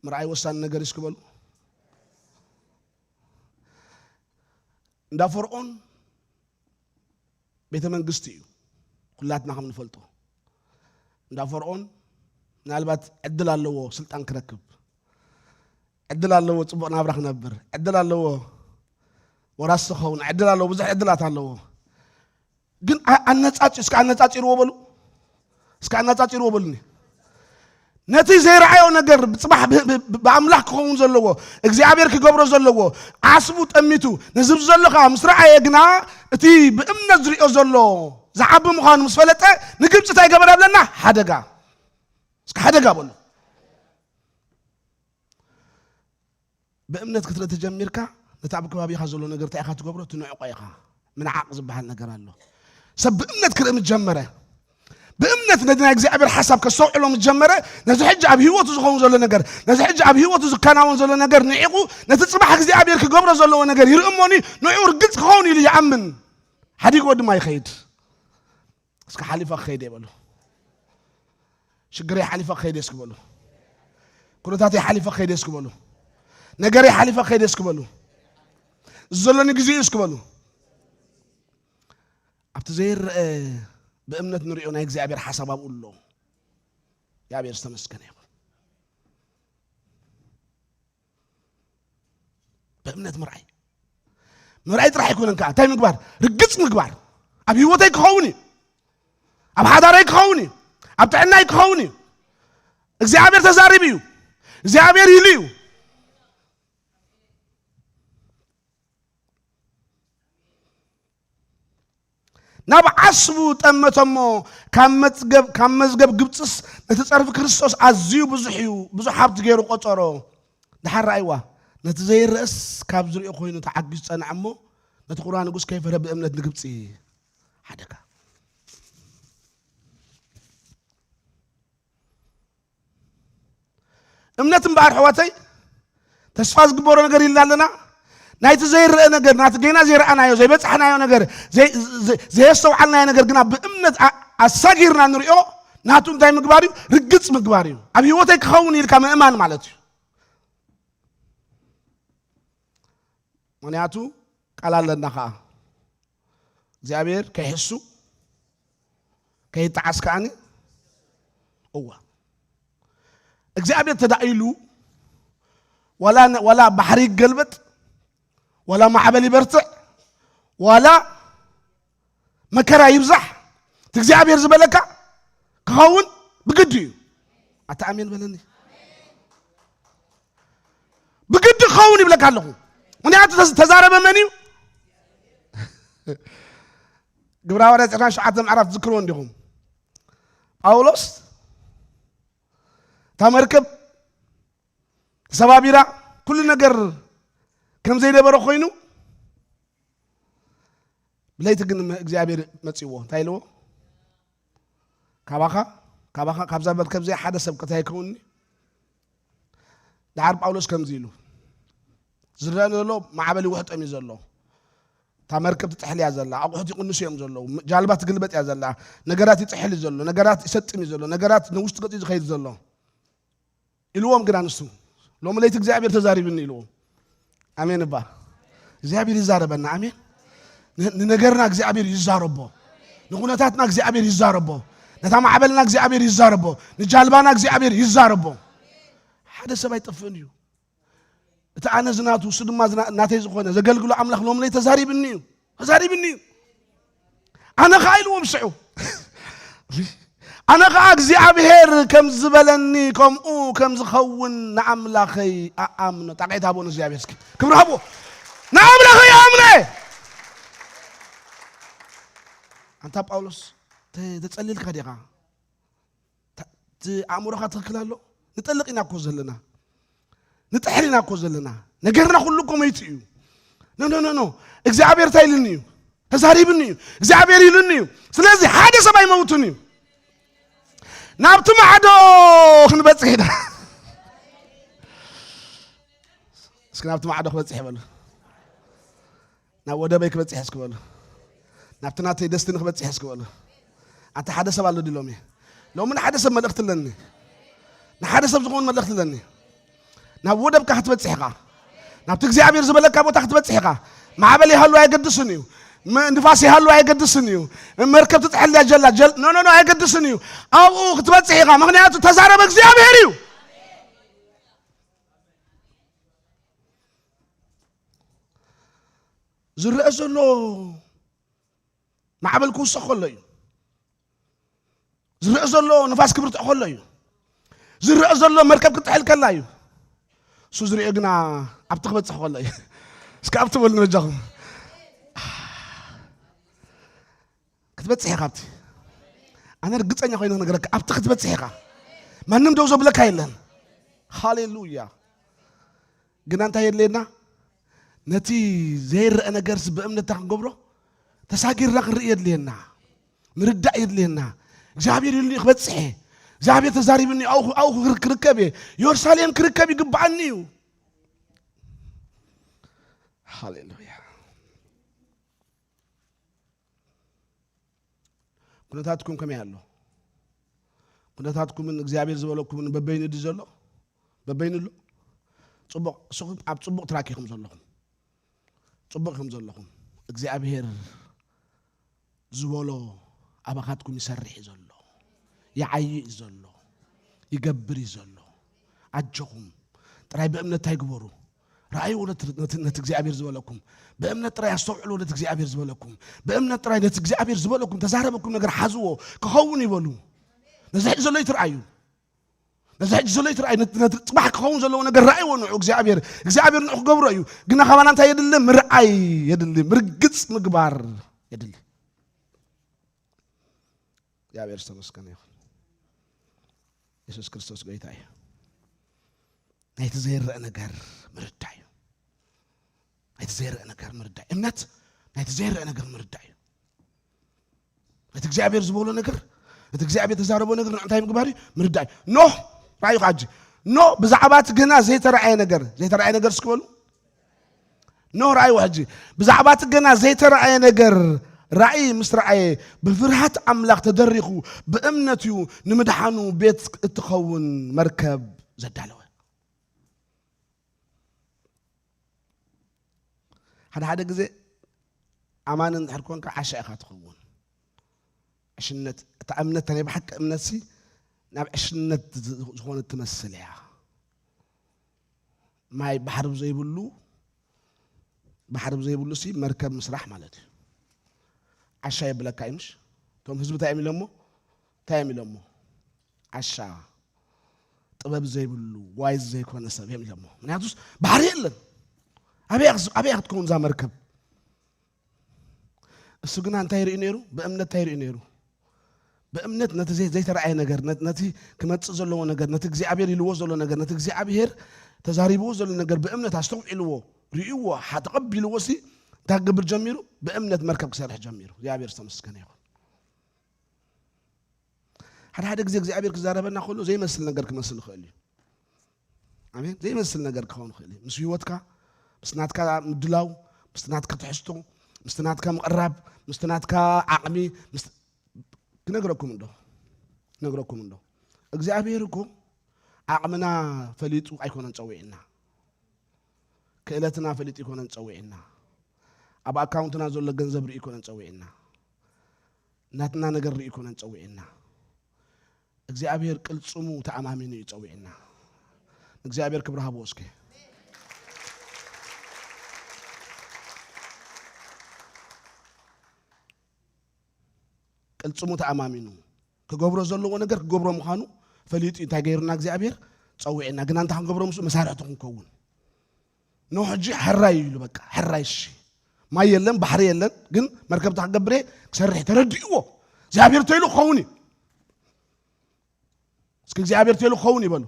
ምርኣይ ወሳኒ ነገር እዩ እስኪ በሉ። እንዳ ፈርዖን ቤተ መንግስቲ እዩ፣ ኩላትና ከም ንፈልጦ። እንዳ ፈርዖን ምናልባት ዕድል ኣለዎ ስልጣን ክረክብ፣ ዕድል ኣለዎ ጽቡቕ ናብራ ክነብር፣ ዕድል ኣለዎ ወራሲ ክኸውን፣ ዕድል ኣለዎ፣ ብዙሕ ዕድላት ኣለዎ። ግን ኣ- ኣነጻጺ እስከ ኣነጻጺርዎ በሉ፣ እስከ ኣነጻጺርዎ በሉኒ። ነቲ ዘይረኣዮ ነገር ብጽባሕ ብ- ብ- ብ- ብኣምላኽ ክኸውን ዘለዎ፣ እግዚኣብሔር ክገብሮ ዘለዎ፣ ዓስቡ ጠሚቱ ነዚ ዘሎ ከዓ ምስ ረኣየ ግና፣ እቲ ብእምነት ዝሪኦ ዘሎ ዝዓቢ ምዃኑ ምስ ፈለጠ፣ ንግብፂ እንታይ ገበረ ብለና? ሓደጋ። እስከ ሓደጋ በሉ። ብእምነት ክትርኢ ተጀሚርካ፣ ነቲ ኣብ ከባቢኻ ዘሎ ነገር እንታይ ኢኻ ትገብሮ? ትንዕቆ ኢኻ። ምንዓቕ ዝበሃል ነገር ኣሎ። ሰብ ብእምነት ክርኢ ምስ ጀመረ፣ ብእምነት ነቲ ናይ እግዚኣብሔር ሓሳብ ከስተውዕሎ ምስ ጀመረ፣ ነዚ ሕጂ ኣብ ህይወቱ ዝኸውን ዘሎ ነገር፣ ነዚ ሕጂ ኣብ ህይወቱ ዝከናወን ዘሎ ነገር ንዒቑ፣ ነቲ ጽባሕ እግዚኣብሔር ክገብሮ ዘለዎ ነገር ይርኢ እሞኒ፣ ንዕኡ ርግጽ ክኸውን ኢሉ ይኣምን። ሓዲግዎ ድማ ይኸይድ። እስከ ሓሊፈ ክኸይድ እየ በሉ። ሽግረይ ሓሊፈ ክኸይድ እየ እስኪ በሉ። ኩነታተይ ሓሊፈ ክኸይድ እየ እስኪ በሉ። ነገረይ ሓሊፈ ክኸይድ እየ እስኪ በሉ። እዚ ዘለኒ ግዜ እዩ እስኪ በሉ። ኣብቲ ዘይረአ ብእምነት ንሪኦ ናይ እግዚኣብሔር ሓሳብ ኣብኡ ኣሎ። እግዚኣብሔር ዝተመስገነ ይኹን። ብእምነት ምርኣይ። ምርኣይ ጥራሕ ኣይኮነን ከዓ፣ እንታይ ምግባር? ርግጽ ምግባር። ኣብ ህይወተይ ክኸውን እዩ፣ ኣብ ሓዳረይ ክኸውን እዩ፣ ኣብ ጥዕናይ ክኸውን እዩ። እግዚኣብሔር ተዛሪቡ እዩ፣ እግዚኣብሔር ኢሉ እዩ። ናብ ዓስቡ ጠመተሞ፣ ካብ መጽገብ ካብ መዝገብ ግብጽስ ነቲ ጸርፊ ክርስቶስ ኣዝዩ ብዙሕ እዩ፣ ብዙሕ ሃብቲ ገይሩ ቆጸሮ። ደሓር ረኣይዋ፣ ነቲ ዘይረእስ ካብ ዝሪኦ ኮይኑ ተዓጊሱ ጸንዐ እሞ፣ ነቲ ቁራ ንጉስ ከይፈርሀ ብእምነት ንግብጺ ሓደጋ። እምነት እምበኣር ኣሕዋተይ፣ ተስፋ ዝግበሮ ነገር ኢልና ኣለና። ናይቲ ዘይረአ ነገር፣ ናቲ ገና ዘይረኣናዮ ዘይበጻሕናዮ ነገር፣ ዘይ- ዘይ- ዘየስተውዓልናዮ ነገር ግና ብእምነት ኣ- ኣሳጊርና ንሪኦ፣ ናቱ እንታይ ምግባር እዩ? ርግጽ ምግባር እዩ። ኣብ ህይወተይ ክኸውን ኢልካ ምእማን ማለት እዩ። ምኽንያቱ ቃል ኣለና ኸዓ እግዚኣብሔር ከይሕሱ ከይጠዓስ ከዓኒ። እዋ እግዚኣብሔር ተዳኢሉ ዋላ ነ- ዋላ ባሕሪ ይገልበጥ፣ ዋላ ማዕበል ይበርትዕ፣ ዋላ መከራ ይብዛሕ፣ እቲ እግዚኣብሔር ዝበለካ ክኸውን ብግዲ እዩ። ኣታ ኣሜን በለኒ። ብግዲ ክኸውን ይብለካ ኣለኹ። ምክንያቱ ተዝ- ተዛረበ መን እዩ? ግብረ ሃዋርያት ዕስራን ሸውዓተን ምዕራፍ ትዝክርዎ እንዲኹም። ጳውሎስ እታ መርከብ ተሰባቢራ፣ ኩሉ ነገር ከም ዘይነበረ ኮይኑ፣ ብለይቲ ግን እግዚኣብሔር መጺዎ። እንታይ ኢልዎ? ካባኻ ካባኻ ካብዛ መርከብ እዚኣ ሓደ ሰብ ቅታይ ይከውንኒ። ደሓር ጳውሎስ ከምዚ ኢሉ ዝረአ ዘሎ ማዕበል ይውሕጠም እዩ ዘሎ። እታ መርከብ ትጥሕል እያ ዘላ። ኣቑሑት ይቕንሱ እዮም ዘለዉ። ጃልባ ትግልበጥ እያ ዘላ። ነገራት ይጥሕል እዩ ዘሎ። ነገራት ይሰጥም እዩ ዘሎ። ነገራት ንውሽጢ ገፂ ዝኸይድ ዘሎ ኢልዎም። ግና ንሱ ሎሚ ለይቲ እግዚኣብሔር ተዛሪብኒ ኢልዎም። ኣሜን እባ። እግዚኣብሔር ይዛረበና። ኣሜን። ን- ንነገርና እግዚኣብሔር ይዛረቦ። ንኩነታትና እግዚኣብሔር ይዛረቦ። ነታ ማዕበልና እግዚኣብሔር ይዛረቦ። ንጃልባና እግዚኣብሔር ይዛረቦ። ሓደ ሰብ ኣይጠፍእን እዩ። እቲ ኣነ ዝናቱ እሱ ድማ ዝና- ናተይ ዝኾነ ዘገልግሎ ኣምላኽ ሎሚ ለይቲ ተዛሪብኒ እዩ። ተዛሪብኒ እዩ። ኣነ ኸዓ ኢልዎም ሽዑ ኣነ ኸዓ እግዚኣብሔር ከም ዝበለኒ ከምኡ ከም ዝኸውን ንኣምላኸይ ኣኣምኖ። ጣቕዒት ሃቦ ንእግዚኣብሔር እስኪ። ክብሪ ሃቦ። ንኣምላኸይ ኣኣምነ። ኣንታ ጳውሎስ ተ- ተጸሊልካ ዲኻ? ታ- እቲ ኣእምሮኻ ትኽክል ኣሎ። ንጠልቕ ኢና እኮ ዘለና። ንጥሕር ኢና እኮ ዘለና። ነገርና ኩሉ እኮ መይቱ እዩ። ኖ ኖ ኖ ኖ። እግዚኣብሔር እንታይ ኢሉኒ እዩ? ተዛሪብኒ እዩ። እግዚኣብሔር ኢሉኒ እዩ። ስለዚ ሓደ ሰብ ኣይመውትን እዩ። ናብቲ ማዕዶ ክንበጽሕ ኢና። እስኪ ናብቲ ማዕዶ ክበጽሕ ይበሉ። ናብ ወደበይ ክበጽሕ እስኪ በሉ። ናብቲ ናተይ ደስቲኒ ክበጽሕ እስኪ በሉ። ኣንታ ሓደ ሰብ ኣሎ ድሎም እየ። ሎሚ ንሓደ ሰብ መልእኽቲ ኣለኒ። ንሓደ ሰብ ዝኾን መልእኽቲ ኣለኒ። ናብ ወደብካ ክትበጽሕ ኢኻ። ናብቲ እግዚኣብሔር ዝበለካ ቦታ ክትበጽሕ ኢኻ። ማዕበል ይሃሉ ኣየገድስን እዩ። ም- ንፋስ ይሃሉ ኣየገድስን እዩ። መርከብ ትጥሕል እያ ጀላ ጀል ኖ ኖ ኖ ኣየገድስን እዩ። ኣብኡ ክትበጽሕ ኢኻ። ምኽንያቱ ተዛረበ እግዚኣብሔር እዩ። ዝረአ ዘሎ ማዕበል ክውስኽ ከሎ እዩ። ዝረአ ዘሎ ንፋስ ክብርትዕ ከሎ እዩ። ዝረአ ዘሎ መርከብ ክትጥሕል ከላ እዩ። እሱ ዝሪኦ ግና ኣብቲ ክበጽሕ ከሎ እዩ። እስኪ ኣብቲ በሉ ንበጃኹም። ክትበጽሕ ኢኻ ኣብቲ። ኣነ ርግጸኛ ኮይነ ክነግረካ ኣብቲ ክትበጽሕ ኢኻ። ማንም ደው ዘብለካ የለን። ሃሌሉያ። ግና እንታይ የድልየና? ነቲ ዘይረአ ነገርስ ብእምነት እንታይ ክንገብሮ? ተሳጊርና ክንርኢ የድልየና። ምርዳእ የድልየና። እግዚኣብሔር ኢሉኒ ክበጽሕ እየ። እግዚኣብሔር ተዛሪብኒ ኣብኡ ኣብኡ ክር- ክርከብ እየ። የሩሳሌም ክርከብ ይግብኣኒ እዩ። ሃሌሉያ። ኩነታትኩም ከመይ ኣሎ? ኩነታትኩምን እግዚኣብሔር ዝበለኩምን በበይኑ ድዩ ዘሎ? በበይኑ ኣሎ? ጽቡቕ፣ ንስኹም ኣብ ጽቡቕ ትራክ ኢኹም ዘለኹም። ጽቡቕ ኢኹም ዘለኹም። እግዚኣብሔር ዝበሎ ኣባኻትኩም ይሰርሕ እዩ ዘሎ። ይዓዪ እዩ ዘሎ። ይገብር እዩ ዘሎ። ኣጆኹም። ጥራይ ብእምነት እንታይ ግበሩ? ረኣይዎ ነቲ ነቲ- ነቲ እግዚኣብሔር ዝበለኩም። ብእምነት ጥራይ ኣስተውዕልዎ ነቲ እግዚኣብሔር ዝበለኩም። ብእምነት ጥራይ ነቲ እግዚኣብሔር ዝበለኩም ተዛረበኩም ነገር ሓዝዎ። ክኸውን ይበሉ። ነዚ ሕጂ ዘሎ ይትርኣዩ። ነዚ ሕጂ ዘሎ ይትርኣዩ። ነቲ ነቲ ጽባሕ ክኸውን ዘለዎ ነገር ረኣይዎ ንዑ እግዚኣብሔር። እግዚኣብሔር ንዑ ክገብሮ እዩ። ግና ካባና እንታይ የድሊ? ምርኣይ የድሊ። ምርግጽ ምግባር የድሊ። እግዚኣብሔር ዝተመስገነ ይኹን። የሱስ ክርስቶስ ጎይታ እዩ። ናይቲ ዘይረአ ነገር ምርዳእ እዩ። ናይቲ ዘይረአ ነገር ምርዳእ እዩ። እምነት ናይቲ ዘይረአ ነገር ምርዳእ እዩ። ነቲ እግዚኣብሔር ዝበሎ ነገር፣ ነቲ እግዚኣብሔር ተዛረቦ ነገር ንዕንታይ ምግባር እዩ? ምርዳእ እዩ። ኖህ ራእዩ ካጂ ኖህ ብዛዕባ እቲ ገና ዘይተረኣየ ነገር ዘይተረኣየ ነገር እስኪ በሉ። ኖህ ራእዩ ሕጂ ብዛዕባ እቲ ገና ዘይተረኣየ ነገር ራእይ ምስ ረኣየ ብፍርሃት ኣምላኽ ተደሪኹ ብእምነት እዩ ንምድሓኑ ቤት እትኸውን መርከብ ዘዳለወ። ሓደ ሓደ ግዜ ኣማኒ እንድሕር ኮንካ ዓሻ ኢኻ ትኸውን። ዕሽነት እታ እምነት ናይ ብሓቂ እምነት ሲ ናብ ዕሽነት ዝኾነት ትመስል እያ። ማይ ባሕሪ ዘይብሉ፣ ባሕሪ ዘይብሉ ሲ መርከብ ምስራሕ ማለት እዩ። ዓሻ የብለካ እዩ ምሽ? እቶም ህዝቢ እንታይ እዮም ኢሎሞ? እንታይ እዮም ኢሎሞ? ዓሻ፣ ጥበብ ዘይብሉ፣ ዋይዝ ዘይኮነ ሰብ እዮም ኢሎሞ። ምክንያቱስ ባሕሪ የለን። ኣበይ ኣክስ-፣ ኣበይ ክትከውን እዛ መርከብ? እሱ ግና እንታይ ይርኢ ነይሩ? ብእምነት እንታይ ይርኢ ነይሩ? ብእምነት ነቲ ዘይ-፣ ዘይተረኣየ ነገር፣ ነ-፣ ነቲ ክመጽእ ዘለዎ ነገር፣ ነቲ እግዚኣብሔር ኢልዎ ዘሎ ነገር፣ ነቲ እግዚኣብሔር ተዛሪብዎ ዘሎ ነገር ብእምነት ኣስተውዒልዎ፣ ርእይዎ፣ ሓ-፣ ተቐቢልዎ ሲ እንታይ ክገብር ጀሚሩ? ብእምነት መርከብ ክሰርሕ ጀሚሩ። እግዚኣብሔር ዝተመስገነ ይኹን። ሓደ ሓደ ግዜ እግዚኣብሔር ክዛረበና ከሎ ዘይመስል ነገር ክመስል ይኽእል እዩ። ኣሜን። ዘይመስል ነገር ክኸውን ይኽእል እዩ። ምስ ህይወትካ፣ ምስ ናትካ ምድላው፣ ምስ ናትካ ትሕዝቶ፣ ምስ ናትካ ምቕራብ፣ ምስ ናትካ ዓቕሚ፣ ምስ፣ ክነግረኩም እንዶ፣ ክነግረኩም እንዶ። እግዚኣብሔር እኮ ዓቕምና ፈሊጡ ኣይኮነን ጸዊዕና። ክእለትና ፈሊጡ ኣይኮነን ጸዊዕና። ኣብ ኣካውንትና ዘሎ ገንዘብ ርኢ ኣይኮነን ጸዊዕና። ናትና ነገር ርኢ ኣይኮነን ጸዊዕና። እግዚኣብሔር ቅልጽሙ ተኣማሚኑ እዩ ጸዊዕና። ንእግዚኣብሔር ክብሪ ሃብዎ እስኪ። ቅልጽሙ ተኣማሚኑ ክገብሮ ዘለዎ ነገር ክገብሮ ምዃኑ ፈሊጡ እዩ። እንታይ ገይሩና እግዚኣብሔር? ጸዊዕና። ግና እንታይ ክንገብሮ ምስኡ? መሳርሕቲ ክንከውን። ኖህ ሕጂ ሕራይ ኢሉ በቃ፣ ሕራይ እሺ። ማይ የለን፣ ባሕሪ የለን፣ ግን መርከብ እንታይ ክገብር እየ? ክሰርሕ እዩ። ተረዲእዎ። እግዚኣብሔር ተይሉ ክኸውን እዩ። እስኪ እግዚኣብሔር ተይሉ ክኸውን ይበሉ።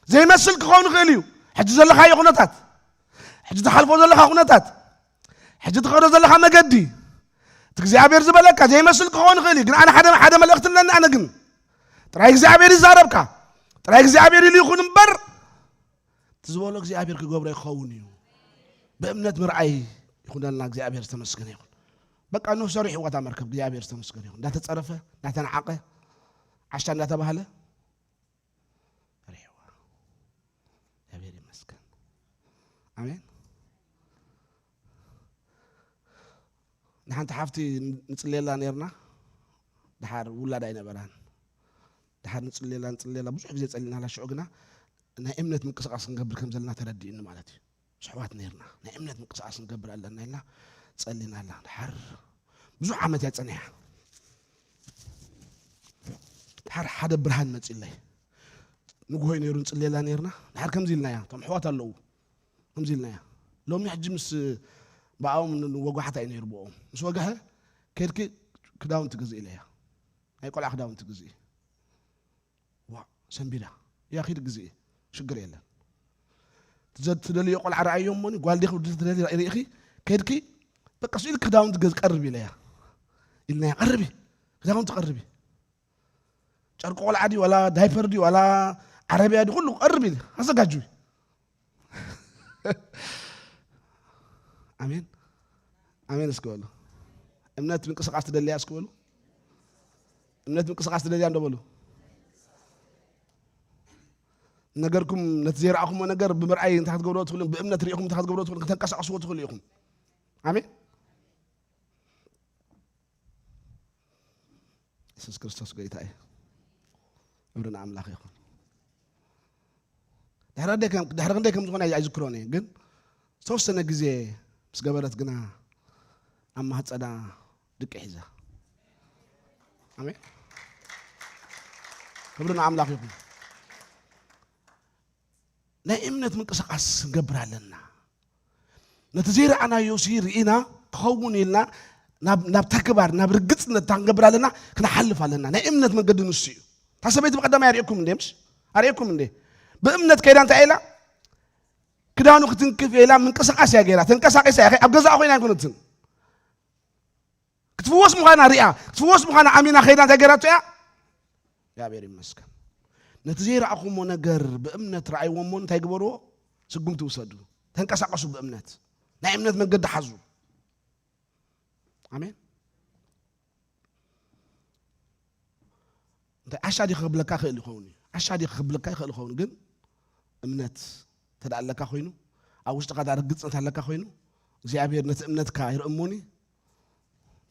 ዘይመስል ክኸውን ይኽእል እዩ። ሕጂ ዘለኻዮ ኩነታት፣ ሕጂ ትሓልፎ ዘለኻ ኩነታት፣ ሕጂ ትኸዶ ዘለኻ መገዲ፣ እቲ እግዚኣብሔር ዝበለካ ዘይመስል ክኸውን ይኽእል እዩ። ግን ኣነ ሓደ፣ ሓደ መልእኽቲ ኣለኒ። ኣነ ግን ጥራይ እግዚኣብሔር ይዛረብካ፣ ጥራይ እግዚኣብሔር ኢሉ ይኹን እምበር፣ እቲ ዝበሎ እግዚኣብሔር ክገብሮ ይኸውን እዩ። ብእምነት ምርኣይ ይኹነልና። እግዚኣብሔር ዝተመስገነ ይኹን። በቃ ኖህ ሰሪሕዋ እታ መርከብ፣ እግዚኣብሔር ዝተመስገነ ይኹን። እንዳተጸረፈ፣ እንዳተናዓቐ፣ ዓሻ እንዳተባህለ ሰሪሕዋ። እግዚኣብሔር ይመስገን። ኣሜን። ንሓንቲ ሓፍቲ ንጽልየላ ነይርና፣ ድሓር ውላድ ኣይነበራን። ድሓር ንጽልየላ፣ ንጽልየላ፣ ብዙሕ ግዜ ጸሊናላ። ሽዑ ግና ናይ እምነት ምንቅስቃስ ክንገብር ከም ዘለና ተረዲእኒ ማለት እዩ። ስሕዋት ነይርና፣ ናይ እምነት ምንቅስቃስ ክንገብር ኣለና ኢልና ጸሊናላ። ድሓር ብዙሕ ዓመት እያ ጸኒሓ። ድሓር ሓደ ብርሃን መጺለይ። ንግሆ እዩ ነይሩ፣ ንጽልየላ ነይርና። ድሓር ከምዚ ኢልናያ፣ እቶም ኣሕዋት ኣለዉ። ከምዚ ኢልናያ። ሎሚ ሕጂ ምስ ብኣኦም ን-፣ ወጓሕታ እዩ ነይሩ ብኦም። ምስ ወግሐ፣ "ከድኪ ክዳውንቲ ግዝኢ" ኢለያ። ናይ ቆልዓ ክዳውንቲ ግዝኢ። ዋ፣ ሰንቢዳ። "እያ፣ ኪዲ ግዝኢ፣ ሽግር የለን። ትዘ-፣ ትደልዮ ቆልዓ ረኣዮ እሞኒ፣ ጓል ዲኺ ወዲ ትደልዪ ርኢኺ፣ ከድኪ፣ በቃ፣ ስኢል ክዳውንቲ ገዝ ቀርቢ" ኢለያ። ኢልናያ፣ "ቀርቢ፣ ክዳውንቲ ቀርቢ። ጨርቂ ቆልዓ ድዩ፣ ዋላ ዳይፐር ድዩ፣ ዋላ ዓረብያ ድዩ፣ ኩሉ ቀርቢ፣ ኣዘጋጅዊ።" ኣሜን። ኣሜን እስኪ በሉ። እምነት ምንቅስቃስ ትደልያ እስኪ በሉ። እምነት ምንቅስቃስ ትደልያ እንዶ በሉ። ነገርኩም፣ ነቲ ዘይረኣኹሞ ነገር ብምርኣይ እንታይ ክትገብርዎ ትኽእሉ፣ ብእምነት ርኢኹም እንታይ ክትገብርዎ ትኽእሉ፣ ከተንቀሳቕስዎ ትኽእሉ ኢኹም። ኣሜን። የሱስ ክርስቶስ ጎይታ እዩ። ክብሪ ንኣምላኽ ይኹን። ድሕሪ ክንደይ ከም፣ ድሕሪ ክንደይ ከም ዝኾነ ኣይ-፣ ኣይዝክሮን እየ፣ ግን ዝተወሰነ ግዜ ምስ ገበረት ግና ኣብ ማህጸና ድቂ ሒዛ። ኣሜን። ክብሪ ንኣምላኽ ይኹን። ናይ እምነት ምንቅስቃስ ክንገብር ኣለና። ነቲ ዘይረኣናዮ ሲ ርኢና ክኸውን ኢልና ናብ፣ ናብ ተግባር፣ ናብ ርግጽነት ክንገብር ኣለና፣ ክንሓልፍ ኣለና። ናይ እምነት መንገዲ ንሱ እዩ። እታ ሰበይቲ ብቐዳማይ ኣርእየኩም እንዴ፣ ምሽ? ኣርእየኩም እንዴ? ብእምነት ከይዳ እንታይ ኢላ? ክዳኑ ክትንክፍ ኢላ ምንቅስቃስ እያ ገይራ። ተንቀሳቂሳ እያ። ኣብ ገዛኣ ኮይና ኣይኮነትን። ክትፍወስ ምዃና ሪኣ፣ ክትፍወስ ምዃና ኣሚና ከይዳ እንታይ ገይራቶ እያ? እግዚኣብሔር ይመስገን። ነቲ ዘይረኣኹሞ ነገር ብእምነት ረኣይዎ እሞ እንታይ ግበርዎ? ስጉምቲ ውሰዱ። ተንቀሳቀሱ ብእምነት። ናይ እምነት መንገዲ ሓዙ። ኣሜን። እንታይ ዓሻ ዲኺ ክብለካ ይኽእል ይኸውን እዩ። ዓሻ ዲኺ ክብለካ ይኽእል ይኸውን፣ ግን እምነት እንተ ደኣ ኣለካ ኮይኑ፣ ኣብ ውሽጥኻ ደኣ ርግጽነት ኣለካ ኮይኑ፣ እግዚኣብሔር ነቲ እምነትካ ይርኢ እሞኒ።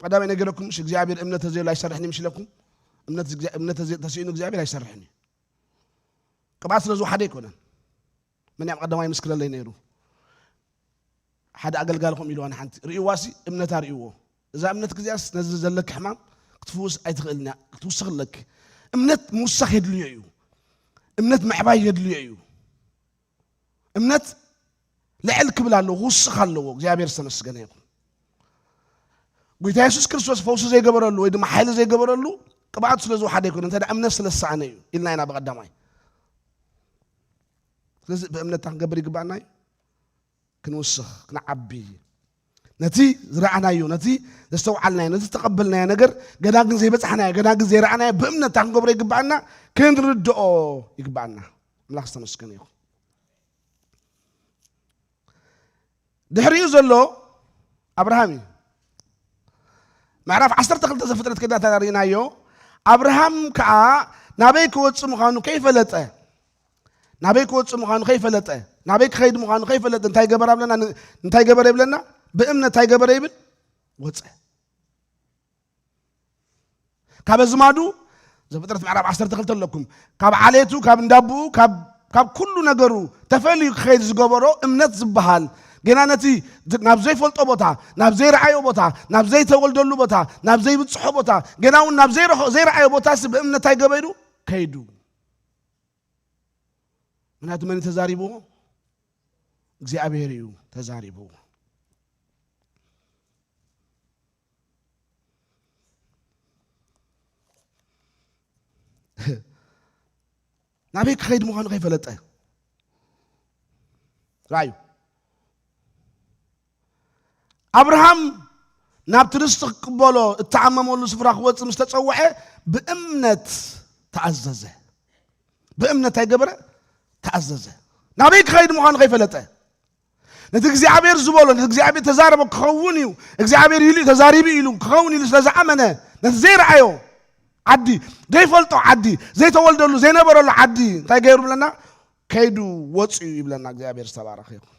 ቀዳማይ ነገረኩም ምሽ እግዚኣብሔር እምነት ተዘይሉ ኣይሰርሕን እዩ ምሽ ኢለኩም። እምነት እግዚኣብ-፣ እምነት ተዘይ-፣ ተስኢኑ እግዚኣብሔር ኣይሰርሕን እዩ። ቅብኣት ስለ ዝወሓደ ኣይኮነን። መን ያም ቀዳማይ ምስክረለይ ነይሩ። ሓደ ኣገልጋሊ ከምኡ ኢልዋ ንሓንቲ ርእይዋሲ እምነታ ርእይዎ። እዛ እምነት ግዚኣስ ነዚ ዘለኪ ሕማም ክትፍውስ ኣይትኽእልን እያ፣ ክትውስኽ ኣለኪ። እምነት ምውሳኽ የድልዮ እዩ። እምነት ምዕባይ የድልዮ እዩ። እምነት ልዕል ክብል ኣለዎ፣ ክውስኽ ኣለዎ። እግዚኣብሔር ዝተመስገነ ይኹን። ጎይታ የሱስ ክርስቶስ ፈውሲ ዘይገበረሉ ወይ ድማ ሓይሊ ዘይገበረሉ ቅብኣቱ ስለ ዝወሓደ ኣይኮነ፣ እንተ ደኣ እምነት ስለ ዝሰኣነ እዩ ኢልና ኢና ብቐዳማይ። ስለዚ ብእምነት እንታይ ክንገብር ይግባኣና እዩ? ክንውስኽ፣ ክንዓቢ። ነቲ ዝረኣናዮ፣ ነቲ ዘስተውዓልናዮ፣ ነቲ ዝተቐበልናዮ ነገር ገና ግን ዘይበጻሕናዮ፣ ገና ግን ዘይረኣናዮ ብእምነት እንታይ ክንገብሮ ይግባኣና? ክንርድኦ ይግባኣና። ኣምላኽ ዝተመስገነ ይኹን። ድሕሪኡ ዘሎ ኣብርሃም እዩ። ምዕራፍ ዓሰርተ ክልተ ዘፍጥረት ከይዳ ተሪእናዮ፣ ኣብርሃም ከኣ ናበይ ክወጽእ ምዃኑ ከይፈለጠ፣ ናበይ ክወጽእ ምዃኑ ከይፈለጠ፣ ናበይ ክኸይድ ምዃኑ ከይፈለጠ እንታይ ገበረ ብለና? ን-፣ እንታይ ገበረ ይብለና? ብእምነት እንታይ ገበረ ይብል? ወጸ። ካብ ኣዝማዱ፣ ዘፍጥረት ምዕራፍ ዓሰርተ ክልተ ኣለኩም። ካብ ዓሌቱ፣ ካብ እንዳቦኡ፣ ካብ፣ ካብ ኩሉ ነገሩ ተፈልዩ ክኸይድ ዝገበሮ እምነት ዝበሃል፣ ገና ነቲ ናብ ዘይፈልጦ ቦታ፣ ናብ ዘይረኣዮ ቦታ፣ ናብ ዘይተወልደሉ ቦታ፣ ናብ ዘይብጽሖ ቦታ፣ ገና እውን ናብ ዘይረኸ-፣ ዘይረኣዮ ቦታሲ ብእምነት እንታይ ገበሩ? ከይዱ። ምኽንያቱ መን እዩ ተዛሪብዎ? እግዚኣብሔር እዩ ተዛሪብዎ። ናበይ ክኸይድ ምዃኑ ከይፈለጠ። ራእዩ። ኣብርሃም ናብቲ ርስቲ ክቅበሎ እተኣመመሉ ስፍራ ክወጽእ ምስ ተጸውዐ ብእምነት ተኣዘዘ። ብእምነት እንታይ ገበረ? ተኣዘዘ። ናበይ ክኸይድ ምዃኑ ከይፈለጠ። ነቲ እግዚኣብሔር ዝበሎ፣ ነቲ እግዚኣብሔር ተዛረቦ ክኸውን እዩ፣ እግዚኣብሔር ኢሉ እዩ ተዛሪቡ ኢሉ ክኸውን ኢሉ ስለ ዝኣመነ፣ ነቲ ዘይረኣዮ ዓዲ፣ ዘይፈልጦ ዓዲ፣ ዘይተወልደሉ፣ ዘይነበረሉ ዓዲ እንታይ ገይሩ ብለና? ከይዱ ወፂኡ ይብለና። እግዚኣብሔር ዝተባረኸ ይኹን።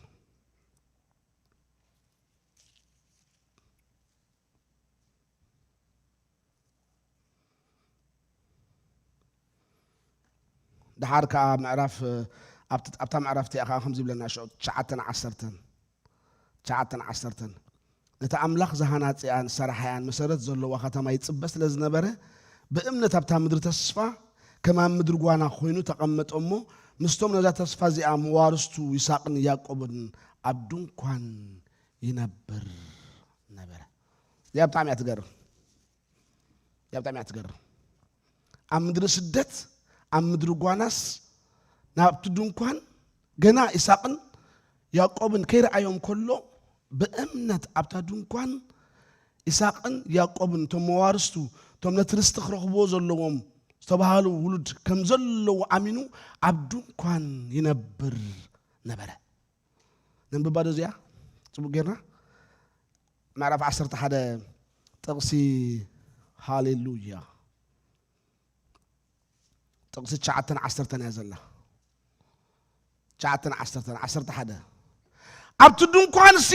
ደሓር ከኣ ምዕራፍ፣ ኣብቲ፣ ኣብታ ምዕራፍ እቲኣ ከኣ ከምዚ ይብለና፣ ሽዑ ትሽዓተን ዓሰርተን፣ ትሽዓተን ዓሰርተን፣ ነቲ ኣምላኽ ዝሃናጽኣን ዝሰራሓያን መሰረት ዘለዋ ከተማ ይጽበ ስለ ዝነበረ፣ ብእምነት ኣብታ ምድሪ ተስፋ ከም ኣብ ምድሪ ጓና ኮይኑ ተቐመጠ እሞ፣ ምስቶም ነዛ ተስፋ እዚኣ መዋርስቱ ይስሐቅን ያዕቆብን ኣብ ድንኳን ይነብር ነበረ። እዚኣ ብጣዕሚ እያ ትገርም። እዚኣ ብጣዕሚ እያ ትገርም። ኣብ ምድሪ ስደት፣ ኣብ ምድሪ ጓናስ፣ ናብቲ ድንኳን ገና ይስሐቅን ያዕቆብን ከይረኣዮም ከሎ፣ ብእምነት ኣብታ ድንኳን ይስሐቅን ያዕቆብን፣ እቶም መዋርስቱ፣ እቶም ነቲ ርስቲ ክረኽብዎ ዘለዎም ዝተባህሉ ውሉድ ከም ዘለዉ ኣሚኑ ኣብ ድንኳን ይነብር ነበረ። ነንብባ ዶ እዚኣ? ጽቡቕ ጌርና። ምዕራፍ ዓሰርተ ሓደ ጥቕሲ፣ ሃሌሉያ። ጥቕሲ ትሽዓተን ዓሰርተን እያ ዘላ። ትሽዓተን ዓሰርተን፣ ዓሰርተ ሓደ። ኣብቲ ድንኳንሲ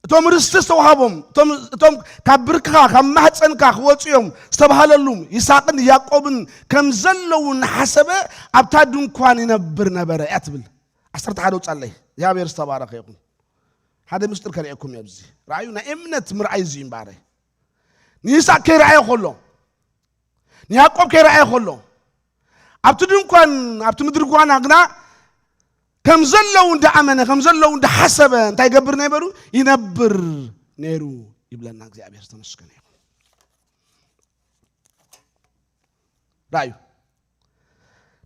እቶም ርስቲ ዝተዋህቦም፣ እቶም፣ እቶም ካብ ብርክኻ፣ ካብ ማህፀንካ ክወፅኡ እዮም ዝተባህለሉ ይስሐቅን ያዕቆብን ከም ዘለዉ እናሓሰበ ኣብታ ድንኳን ይነብር ነበረ እያ ትብል። ዓሰርተ ሓደ ውፃለይ። እግዚኣብሔር ዝተባረኸ ይኹን። ሓደ ምስጢር ከርእየኩም እየ ኣብዚ። ረኣዩ፣ ናይ እምነት ምርኣይ እዚ እዩ እምበኣረ። ንይስሐቅ ከይረኣዮ ከሎ፣ ንያዕቆብ ከይረኣዮ ከሎ፣ ኣብቲ ድንኳን፣ ኣብቲ ምድሪ ጓና ግና ከም ዘለዉ እንዳኣመነ፣ ከም ዘለዉ እንዳሓሰበ እንታይ ይገብር ነበሩ? ይነብር ነይሩ ይብለና። እግዚኣብሔር ዝተመስገነ ይኹን። ረኣዩ፣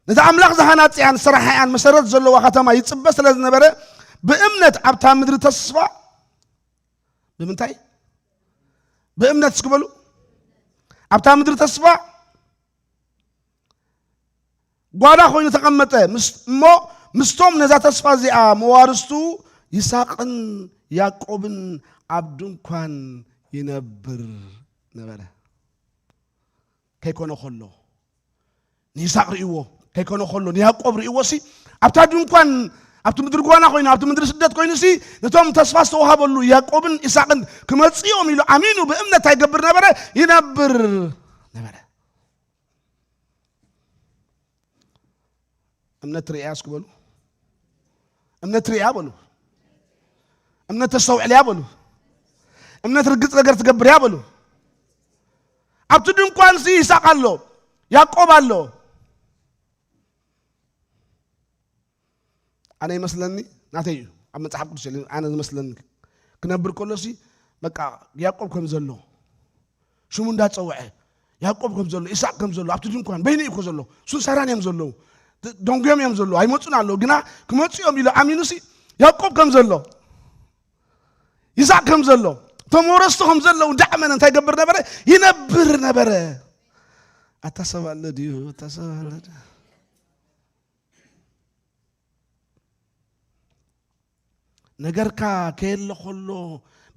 ነቲ ኣምላኽ ዝሃናጽያን ዝሰራሓያን መሰረት ዘለዋ ከተማ ይጽበ ስለ ዝነበረ፣ ብእምነት ኣብታ ምድሪ ተስፋ፣ ብምንታይ? ብእምነት እስኪ በሉ። ኣብታ ምድሪ ተስፋ ጓና ኮይኑ ተቐመጠ። ምስ-፣ እሞ ምስቶም ነዛ ተስፋ እዚኣ መዋርስቱ ይስሐቅን ያዕቆብን ኣብ ድንኳን ይነብር ነበረ። ከይኮነ ከሎ፣ ንይስሐቅ ርእይዎ፣ ከይኮነ ከሎ ንያዕቆብ ርእይዎ ሲ፣ ኣብታ ድንኳን ኣብቲ ምድሪ ጓና ኮይኑ፣ ኣብቲ ምድሪ ስደት ኮይኑ ሲ፣ ነቶም ተስፋ ዝተዋሃበሉ ያዕቆብን ይስሐቅን ክመጽኦም ኢሉ ኣሚኑ ብእምነት እንታይ ይገብር ነበረ? ይነብር ነበረ። እምነት ርእያ እስኪ በሉ። እምነት ርእያ በሉ። እምነት ተስተውዕልያ በሉ። እምነት ርግጽ ነገር ትገብርያ በሉ። ኣብቲ ድንኳን ሲ ይስሐቅ ኣሎ፣ ያዕቆብ ኣሎ። ኣነ ይመስለኒ፣ ናተይ እዩ፣ ኣብ መጽሓፍ ቅዱስ የለን፣ ኣነ ዝመስለኒ ክነብር ከሎ ሲ፣ በቃ፣ ያዕቆብ ከም ዘሎ፣ ሽሙ እንዳጸውዐ፣ ያዕቆብ ከም ዘሎ፣ ይስሐቅ ከም ዘሎ፣ ኣብቲ ድንኳን በይኑ እዩ እኮ ዘሎ። እሱን ሳራን እዮም ዘለዉ። ደ-፣ ደንጉዮም እዮም ዘለዉ። ኣይመጹን ኣለዉ። ግና ክመጹ እዮም ኢሉ ኣሚኑ ሲ፣ ያዕቆብ ከም ዘሎ፣ ይስሐቅ ከም ዘሎ፣ እቶም ወረስቱ ከም ዘለዉ እንዳኣመነ እንታይ ይገብር ነበረ? ይነብር ነበረ። ኣታ ሰብ ኣሎ ድዩ? ኣታ ሰብ ኣሎ ድዩ? ነገርካ ከየለ ከሎ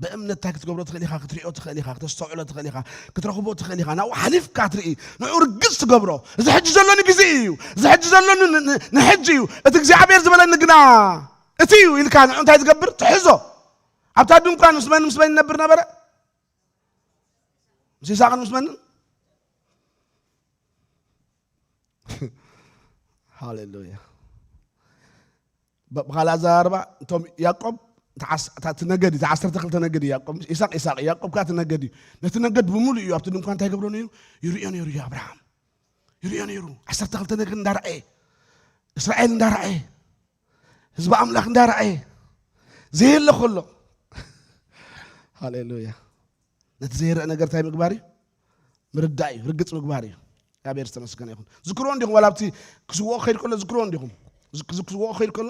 ብእምነት እንታይ ክትገብሮ ትኽእል ኢኻ? ክትሪኦ ትኽእል ኢኻ፣ ክተስተውዕሎ ትኽእል ኢኻ፣ ክትረኽቦ ትኽእል ኢኻ። ናብኡ ሓሊፍካ ትርኢ፣ ንዕኡ ርግጽ ትገብሮ። እዚ ሕጂ ዘለኒ ግዜ እዩ፣ እዚ ሕጂ ዘለኒ ን-፣ ን-፣ ንሕጂ እዩ፣ እቲ እግዚኣብሔር ዝበለኒ ግና እቲ እዩ ኢልካ ንዕኡ እንታይ ትገብር? ትሕዞ። ኣብታ ድንኳን ምስ መን ምስ መን ይነብር ነበረ? ምስ ይስሐቅን ምስ መንን? ሃሌሉያ። ብ-፣ ብኻልእ ኣዘራርባ፣ እቶም ያዕቆብ፣ እቲ ዓስ-፣ እታ፣ እቲ ነገድ፣ እቲ ዓሰርተ ክልተ ነገድ እዩ ያዕቆብ። ይስሐቅ፣ ይስሐቅ፣ ያዕቆብ ከኣ እቲ ነገድ እዩ። ነቲ ነገድ ብምሉእ እዩ ኣብቲ ድንኳን እንታይ ይገብሮ ነይሩ? ይርእዮ ነይሩ እዩ ኣብርሃም። ይርእዮ ነይሩ። ዓሰርተ ክልተ ነገድ እንዳረኣየ፣ እስራኤል እንዳረኣየ፣ ህዝቢ ኣምላኽ እንዳረኣየ፣ ዘየለ ከሎ። ሃሌሉያ። ነቲ ዘይረአ ነገር እንታይ ምግባር እዩ? ምርዳእ እዩ፣ ርግጽ ምግባር እዩ። እግዚኣብሔር ዝተመስገነ ይኹን። ዝክርዎ እንዲኹም፣ ዋላ ኣብቲ ክስውኦ ክኸይድ ከሎ ዝክርዎ እንዲኹም። ዝክ-፣ ዝክ-፣ ክስውኦ ክኸይድ ከሎ፣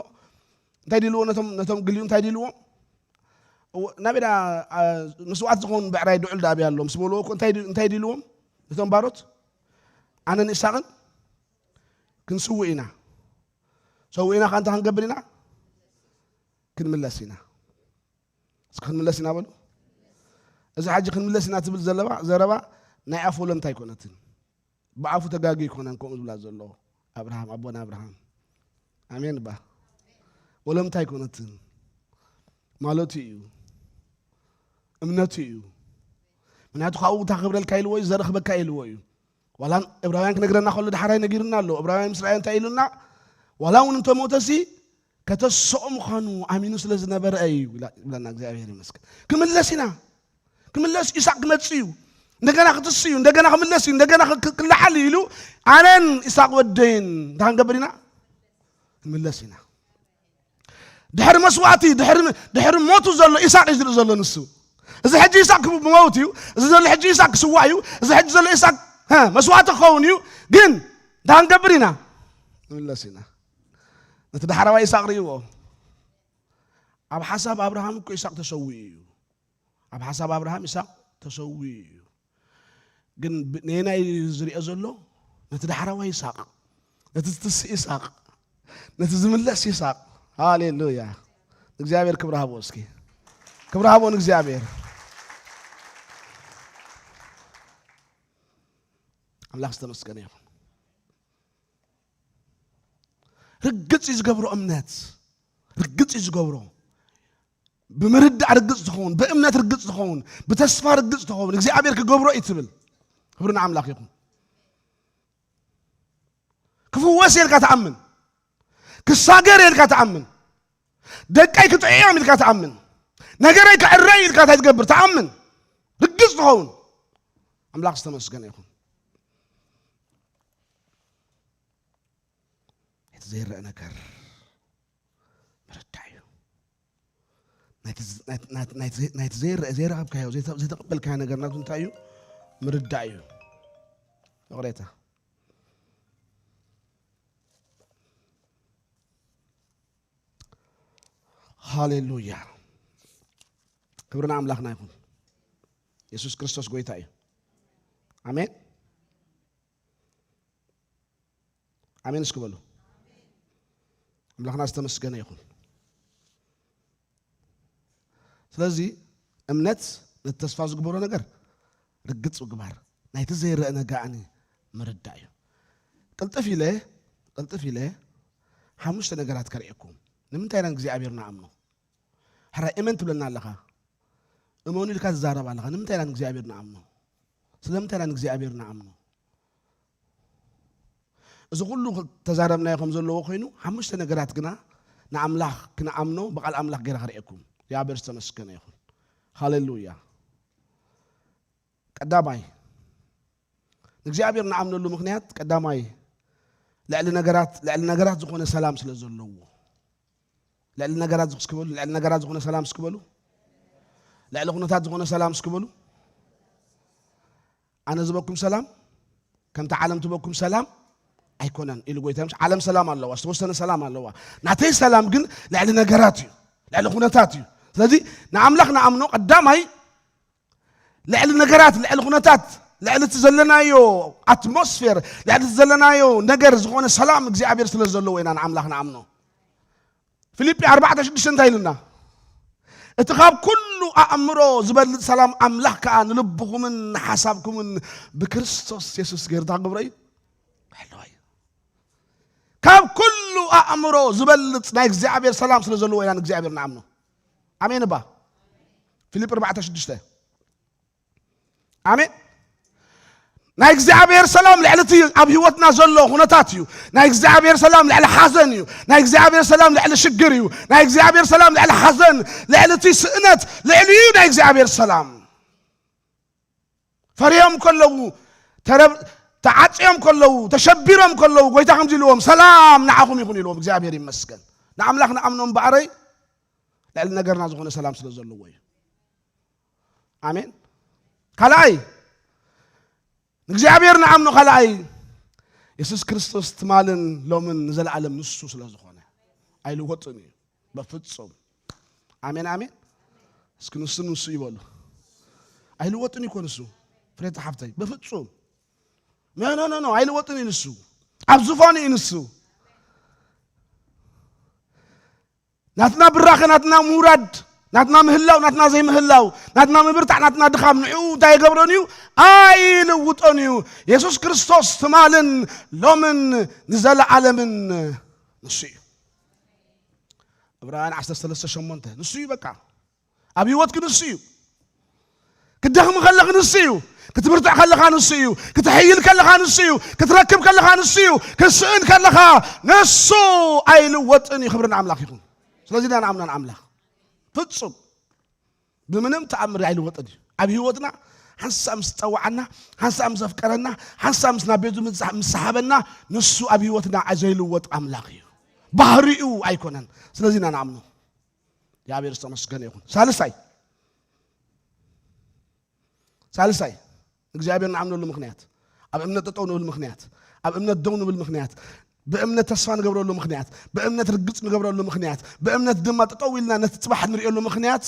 እንታይ ድልዎ ነቶም፣ ነቶም ግልዩ እንታይ ድልዎም? እወ፣ ናበይ ደኣ፣ ኣ፣ መስዋዕት ዝኸውን ብዕራይ ድዑል ደኣ ኣበይ ኣሎ? ምስ በልዎ እኮ እንታይ ድ-፣ እንታይ ድልዎም? ነቶም ባሮት፣ ኣነን ይስሐቅን ክንስውእ ኢና። ሰዊእና ከኣ እንታይ ክንገብር ኢና? ክንምለስ ኢና። እስኪ ክንምለስ ኢና በሉ። እዚ ሕጂ ክንምለስ ኢና ትብል ዘለባ፣ ዘረባ ናይ ኣፍ ወለምታ ኣይኮነትን። ብኣፉ ተጋጊ ኣይኮነን ከምኡ ዝብላ ዘሎ ኣብርሃም፣ ኣቦና ኣብርሃም። ኣሜን ባ። ወለምታ ኣይኮነትን። ማለቱ እዩ። እምነቱ እዩ። ምክንያቱ ካብኡ እንታይ ክብረልካ ኢልዎ እዩ፣ ዘረኽበካ ኢልዎ እዩ። ዋላ ዕብራውያን ክነግረና ከሎ ዳሕራይ ነጊሩና ኣሎ። ዕብራውያን ምስ ረኣየ እንታይ ኢሉና? ዋላ እውን እንተሞተሲ ከተስኦ ምዃኑ ኣሚኑ ስለ ዝነበረ እዩ ይብላ-፣ ይብለና። እግዚኣብሔር ይመስገን። ክምለስ ኢና። ክምለስ፣ ይስሐቅ ክመጽእ እዩ። እንደገና ክትስ እዩ። እንደገና ክምለስ እዩ። እንደገና ክ-፣ ክ-፣ ክለዓል እዩ ኢሉ ኣነን ይስሐቅ ወደይን እንታይ ክንገብር ኢና? ክንምለስ ኢና። ድሕሪ መስዋእቲ፣ ድሕሪ፣ ድሕሪ ሞቱ ዘሎ ይስሐቅ እዩ ዝርኢ ዘሎ ንሱ። እዚ ሕጂ ይስሐቅ ክመውት እዩ። እዚ ዘሎ ሕጂ ይስሐቅ ክስዋእ እዩ። እዚ ሕጂ ዘሎ ይስሐቅ፣ ሀ፣ መስዋእቲ ክኸውን እዩ። ግን እንታይ ክንገብር ኢና? ንምለስ ኢና። ነቲ ዳሕረዋይ ይስሐቅ ርእይዎ። ኣብ ሓሳብ ኣብርሃም እኮ ይስሐቅ ተሰዊኡ እዩ። ኣብ ሓሳብ ኣብርሃም ይስሐቅ ተሰዊኡ እዩ። ግን ብ-፣ ነየናይ እዩ ዝሪኦ ዘሎ? ነቲ ዳሕረዋይ ይስሐቅ፣ ነቲ ዝትስእ ይስሐቅ፣ ነቲ ዝምለስ ይስሐቅ። ሃሌሉያ። እግዚኣብሔር ክብሪ ሃቦ እስኪ። ክብሪ ሃቦ ንእግዚኣብሔር። ኣምላኽ ዝተመስገነ ይኹን። ርግጽ እዩ ዝገብሮ እምነት። ርግጽ እዩ ዝገብሮ። ብምርዳእ ርግጽ ዝኸውን፣ ብእምነት ርግጽ ዝኸውን፣ ብተስፋ ርግጽ ዝኸውን፣ እግዚኣብሔር ክገብሮ እዩ ትብል። ክብሪ ንኣምላኽ ይኹን። ክፍወስ እየ ኢልካ ትኣምን። ክሳገር እየ ኢልካ ትኣምን። ደቀይ ክጥዕዮም ኢልካ ትኣምን። ነገረይ ክዕረ እዩ ኢልካ እንታይ ትገብር? ትኣምን። ርግጽ ትኸውን። ኣምላኽ ዝተመስገነ ይኹን። እቲ ዘይረአ ነገር ምርዳእ እዩ። ናይቲ ዝ-፣ ናይቲ፣ ናይቲ፣ ናይቲ ዘይ-፣ ናይቲ ዘይረአ፣ ዘይረኸብካዮ፣ ዘይተ-፣ ዘይተቐበልካዮ ነገር ናቱ እንታይ እዩ? ምርዳእ እዩ። ይቕሬታ። ሃሌሉያ። ክብሪ ንኣምላኽና ይኹን። የሱስ ክርስቶስ ጎይታ እዩ። ኣሜን። ኣሜን እስኪ በሉ። ኣምላኽና ዝተመስገነ ይኹን። ስለዚ እምነት ነቲ ተስፋ ዝግበሮ ነገር ርግጽ ምግባር፣ ናይቲ ዘይረአ ነጋእኒ ምርዳእ እዩ። ቅልጥፍ ኢለ፣ ቅልጥፍ ኢለ ሓሙሽተ ነገራት ከርእየኩም። ንምንታይ ኢና ንእግዚኣብሔር ንኣምኖ? ሕራይ እመን ትብለና ኣለኻ። እመኑ ኢልካ ትዛረብ ኣለኻ። ንምንታይ ኢና ንእግዚኣብሔር ንኣምኖ? ስለምንታይ ኢና ንእግዚኣብሔር ንኣምኖ? እዚ ኩሉ ተዛረብናዮ ከም ዘለዎ ኮይኑ፣ ሓሙሽተ ነገራት ግና ንኣምላኽ ክንኣምኖ ብቓል ኣምላኽ ገይረ ክርእየኩም። እግዚኣብሔር ዝተመስገነ ይኹን። ሃሌሉያ። ቀዳማይ፣ ንእግዚኣብሔር ንኣምነሉ ምኽንያት ቀዳማይ፣ ልዕሊ ነገራት፣ ልዕሊ ነገራት ዝኾነ ሰላም ስለ ዘለዎ። ልዕሊ ነገራት ዝኽ-፣ እስኪ በሉ፣ ልዕሊ ነገራት ዝኾነ ሰላም እስኪ በሉ። ልዕሊ ኩነታት ዝኾነ ሰላም እስኪ በሉ። ኣነ ዝበኩም ሰላም፣ ከምቲ ዓለም ትበኩም ሰላም ኣይኮነን ኢሉ ጎይታ። ምስ ዓለም ሰላም ኣለዋ፣ ዝተወሰነ ሰላም ኣለዋ። ናተይ ሰላም ግን ልዕሊ ነገራት እዩ፣ ልዕሊ ኩነታት እዩ። ስለዚ ንኣምላኽ ንኣምኖ ቀዳማይ ልዕሊ ነገራት፣ ልዕሊ ኩነታት፣ ልዕሊ እቲ ዘለናዮ ኣትሞስፌር፣ ልዕሊ እቲ ዘለናዮ ነገር ዝኾነ ሰላም እግዚኣብሔር ስለ ዘለዎ ኢና ንኣምላኽ ንኣምኖ። ፊልጲ ኣርባዕተ ሽዱሽተ እንታይ ኢሉና? እቲ ካብ ኩሉ ኣእምሮ ዝበልጽ ሰላም ኣምላኽ ከኣ ንልብኹምን ንሓሳብኩምን ብክርስቶስ የሱስ ገይሩ እንታይ ክገብሮ እዩ? ክሕልዋ እዩ። ካብ ኩሉ ኣእምሮ ዝበልጽ ናይ እግዚኣብሔር ሰላም ስለ ዘለዎ ኢና ንእግዚኣብሔር ንኣምኖ። ኣሜን እባ። ፊልጲ ኣርባዕተ ሽዱሽተ። ኣሜን። ናይ እግዚኣብሔር ሰላም ልዕሊ እቲ ኣብ ህይወትና ዘሎ ኩነታት እዩ። ናይ እግዚኣብሔር ሰላም ልዕሊ ሓዘን እዩ። ናይ እግዚኣብሔር ሰላም ልዕሊ ሽግር እዩ። ናይ እግዚኣብሔር ሰላም ልዕሊ ሓዘን፣ ልዕሊ እቲ ስእነት፣ ልዕሊ እዩ ናይ እግዚኣብሔር ሰላም። ፈሪሆም ከለዉ፣ ተረብ-፣ ተዓጽዮም ከለዉ፣ ተሸቢሮም ከለዉ፣ ጎይታ ከምዚ ኢልዎም፣ "ሰላም ንዓኹም ይኹን" ኢልዎም። እግዚኣብሔር ይመስገን። ንኣምላኽ ንኣምኖ እምበኣረይ፣ ልዕሊ ነገርና ዝኾነ ሰላም ስለ ዘለዎ እዩ። ኣሜን። ካልኣይ፣ ንእግዚኣብሔር ንኣምኖ ካልኣይ፣ የሱስ ክርስቶስ ትማልን ሎምን ንዘለኣለም ንሱ ስለ ዝኾነ፣ ኣይልወጥን እዩ። በፍጹም። ኣሜን፣ ኣሜን። እስኪ ንሱ፣ ንሱ ይበሉ። ኣይልወጥን እዩ እኮ ንሱ። ፍሬታ ሓፍተይ፣ በፍጹም። ኖ፣ ኖ፣ ኖ፣ ኖ፣ ኣይልወጥን እዩ ንሱ። ኣብ ዙፋኑ እዩ ንሱ። ናትና ብራኸ፣ ናትና ምውራድ፣ ናትና ምህላው፣ ናትና ዘይምህላው፣ ናትና ምብርታዕ፣ ናትና ድኻም፣ ንዕኡ እንታይ የገብሮን እዩ? ኣይልውጦን እዩ። የሱስ ክርስቶስ ትማልን ሎምን ንዘለዓለምን ንሱ እዩ። ዕብራውያን ዓሰርተ ሰለስተ ሸሞንተ፣ ንሱ እዩ በቃ። ኣብ ህይወትኪ ንሱ እዩ። ክትደኽሚ ከለኺ ንሱ እዩ። ክትብርትዕ ከለኻ ንሱ እዩ። ክትሕይል ከለኻ ንሱ እዩ። ክትረክብ ከለኻ ንሱ እዩ። ክትስእን ከለኻ ንሱ ኣይልወጥን እዩ። ክብሪ ንኣምላኽ ይኹን። ስለዚ ኢና ንኣምኖ ንኣምላኽ። ፍጹም። ብምንም ተኣምር ኣይልወጥን እዩ። ኣብ ህይወትና ሓንሳብ ምስ ጸዋዓና፣ ሓንሳብ ምስ ኣፍቀረና፣ ሓንሳብ ምስ ናብ ቤቱ ምስ፣ ምስ ሰሓበና፣ ንሱ ኣብ ህይወትና ዘይልወጥ ኣምላኽ እዩ። ባህሪኡ ኣይኮነን። ስለዚ ኢና ንኣምኖ። እግዚኣብሔር ዝተመስገነ ይኹን። ሳልሳይ፣ ሳልሳይ፣ እግዚኣብሔር ንኣምነሉ ምኽንያት፣ ኣብ እምነት ጠጠው ንብል ምኽንያት፣ ኣብ እምነት ደው ንብል ምኽንያት፣ ብእምነት ተስፋ ንገብረሉ ምኽንያት፣ ብእምነት ርግጽ ንገብረሉ ምኽንያት፣ ብእምነት ድማ ጠጠው ኢልና ነቲ ጽባሕ ንርእየሉ ምኽንያት፣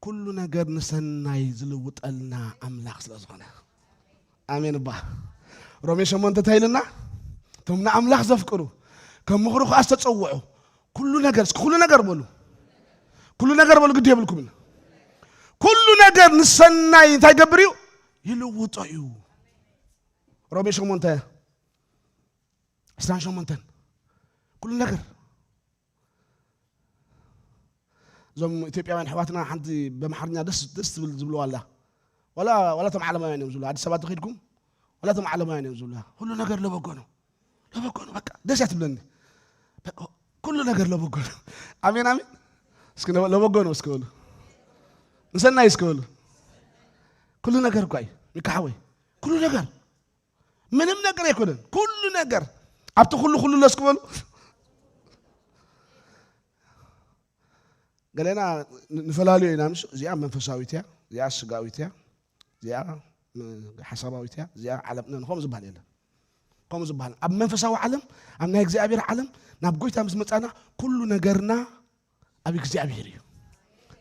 ኩሉ ነገር ንሰናይ ዝልውጠልና ኣምላኽ ስለ ዝኾነ። ኣሜን እባ። ሮሜ ሸሞንተ እንታይ ኢልና? እቶም ንኣምላኽ ዘፍቅሩ፣ ከም ምኽሩ ከኣ ዝተጸውዑ፣ ኩሉ ነገር፣ እስኪ ኩሉ ነገር በሉ። ኩሉ ነገር በሉ፣ ግዲ የብልኩምን። ኩሉ ነገር ንሰናይ እንታይ ይገብር እዩ? ይልውጦ እዩ። ሮሜ ሸሞንተ፣ ዕስራን ሸሞንተን። ኩሉ ነገር። እዞም ኢትዮጵያውያን ኣሕዋትና ሓንቲ ብኣምሓርኛ ደስ፣ ደስ ትብል ዝብልዋ ኣላ። ዋላ፣ ዋላ እቶም ዓለማውያን እዮም ዝብልዋ። ኣዲስ ኣበባ ተኸይድኩም ዋላ እቶም ዓለማውያን እዮም ዝብልዋ። "ኩሉ ነገር ለበጎ ነው። ለበጎ ነው፣ በቃ ደስ እያ ትብለኒ። በቃ ኩሉ ነገር ለበጎ ነው።" ኣሜን፣ ኣሜን። እስኪ ለ-፣ ለበጎ ነው እስኪ በሉ። ንሰናይ እስኪ በሉ። ኩሉ ነገር እኳ እዩ፣ ሚካ ሓወይ። ኩሉ ነገር። ምንም ነገር ኣይኮነን። ኩሉ ነገር። ኣብቲ ኩሉ፣ ኩሉ ኣሎ እስኪ በሉ። ገለና ን-፣ ንፈላልዮ ኢና፣ ምሽ? እዚኣ መንፈሳዊት እያ፣ እዚኣ ስጋዊት እያ፣ እዚኣ፣ ም-፣ ሓሳባዊት እያ፣ እዚኣ ዓለም፣ ን-፣ ከምኡ ዝበሃል የለን። ከምኡ ዝበሃል። ኣብ መንፈሳዊ ዓለም፣ ኣብ ናይ እግዚኣብሔር ዓለም፣ ናብ ጎይታ ምስ መጻና፣ ኩሉ ነገርና ኣብ እግዚኣብሔር እዩ።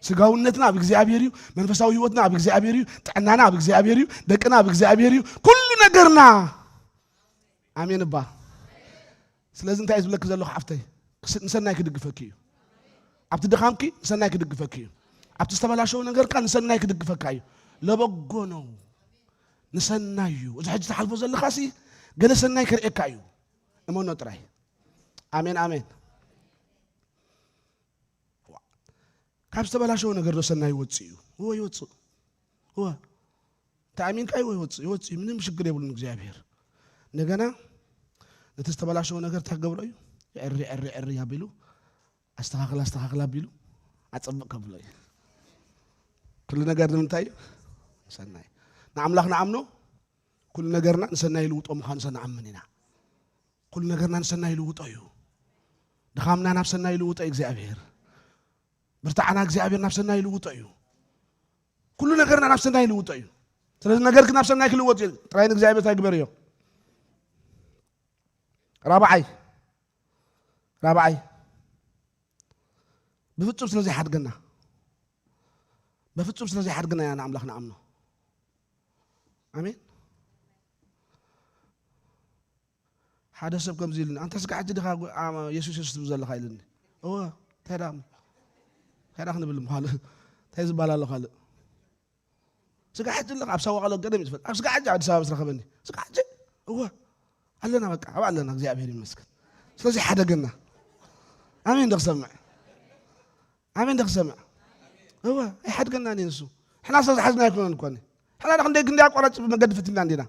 ስጋውነትና ኣብ እግዚኣብሔር እዩ፣ መንፈሳዊ ህይወትና ኣብ እግዚኣብሔር እዩ፣ ጥዕናና ኣብ እግዚኣብሔር እዩ፣ ደቅና ኣብ እግዚኣብሔር እዩ፣ ኩሉ ነገርና። ኣሜን እባ። ስለዚ እንታይ እዩ ዝብለኪ ዘለኹ ሓፍተይ? ክስ-፣ ንሰናይ ክድግፈኪ እዩ። ኣብቲ ድኻምኪ ንሰናይ ክድግፈኪ እዩ። ኣብቲ ዝተበላሸወ ነገርካ ንሰናይ ክድግፈካ እዩ። ለበጎ ነው። ንሰናይ እዩ። እዚ ሕጂ ትሓልፎ ዘለኻሲ ገለ ሰናይ ከርእየካ እዩ። እመኖ ጥራይ። ኣሜን፣ ኣሜን። ካብ ዝተበላሸወ ነገር ዶ ሰናይ ይወፅእ እዩ? እወ ይወፅእ። እወ እንተ ኣሚንካ ይወ ይወፅእ፣ ይወፅእ እዩ። ምንም ሽግር የብሉን እግዚኣብሔር። እንደገና ነቲ ዝተበላሸወ ነገር እንታይ ክገብሮ እዩ? ዕሪ ዕሪ ዕሪ ኣቢሉ ኣስተኻኽል ኣስተኻኽል ኣቢሉ ኣፀብቕ ከብሎ እዩ። ኩሉ ነገር ንምንታይ እዩ? ሰናይ። ንኣምላኽ ንኣምኖ፣ ኩሉ ነገርና ንሰናይ ይልውጦ ምዃኑ ሰ ንኣምን ኢና። ኩሉ ነገርና ንሰናይ ይልውጦ እዩ። ድኻምና ናብ ሰናይ ይልውጦ እዩ እግዚኣብሔር። ብርታዕና እግዚኣብሔር ናብ ሰናይ ይልውጦ እዩ። ኩሉ ነገርና ናብ ሰናይ ይልውጦ እዩ። ስለዚ ነገርክ ናብ ሰናይ ክልወጥ እዩ። ጥራይ ንእግዚኣብሔር እንታይ ግበር እዮ? ራብዓይ፣ ራብዓይ፣ ብፍጹም ስለ ዘይሓድገና፣ ብፍጹም ስለ ዘይሓድገና ኢና ንኣምላኽ ንኣምኖ። ኣሜን። ሓደ ሰብ ከምዚ ኢሉኒ፣ "ኣንታ ስጋ ሕጂ ዲኻ ጎ-፣ ኣ-፣ የሱስ የሱስ ትብል ዘለኻ?" ኢሉኒ። "እወ፣ እንታይ ደኣ እሞ? እንታይ ደኣ ክንብል እሞ ካልእ? እንታይ ዝበሃል ኣሎ ካልእ?" ስጋ ሕጂ ኣለኻ ኣብ ሳዋ ቀለ ገደም እዩ ዝፈልጥ። ኣብ ስጋ ሕጂ ኣዲስ ኣበባ ምስ ረኸበኒ፣ "ስጋ ሕጂ?" "እወ፣ ኣለና በቃ፣ ኣብ ኣለና፣ እግዚኣብሔር ይመስገን። ስለዚ ሓደገና." ኣሜን ዶ ክሰምዕ? ኣሜን ዶ ክሰምዕ? እወ፣ ኣይሓድገናን እዩ ንሱ። ሕና ሰብ ዝሓዝና ኣይኮነን እኮ። ሕና ክንደይ፣ ክንደይ ኣቋራጭ መገዲ ፈቲና እንዲና።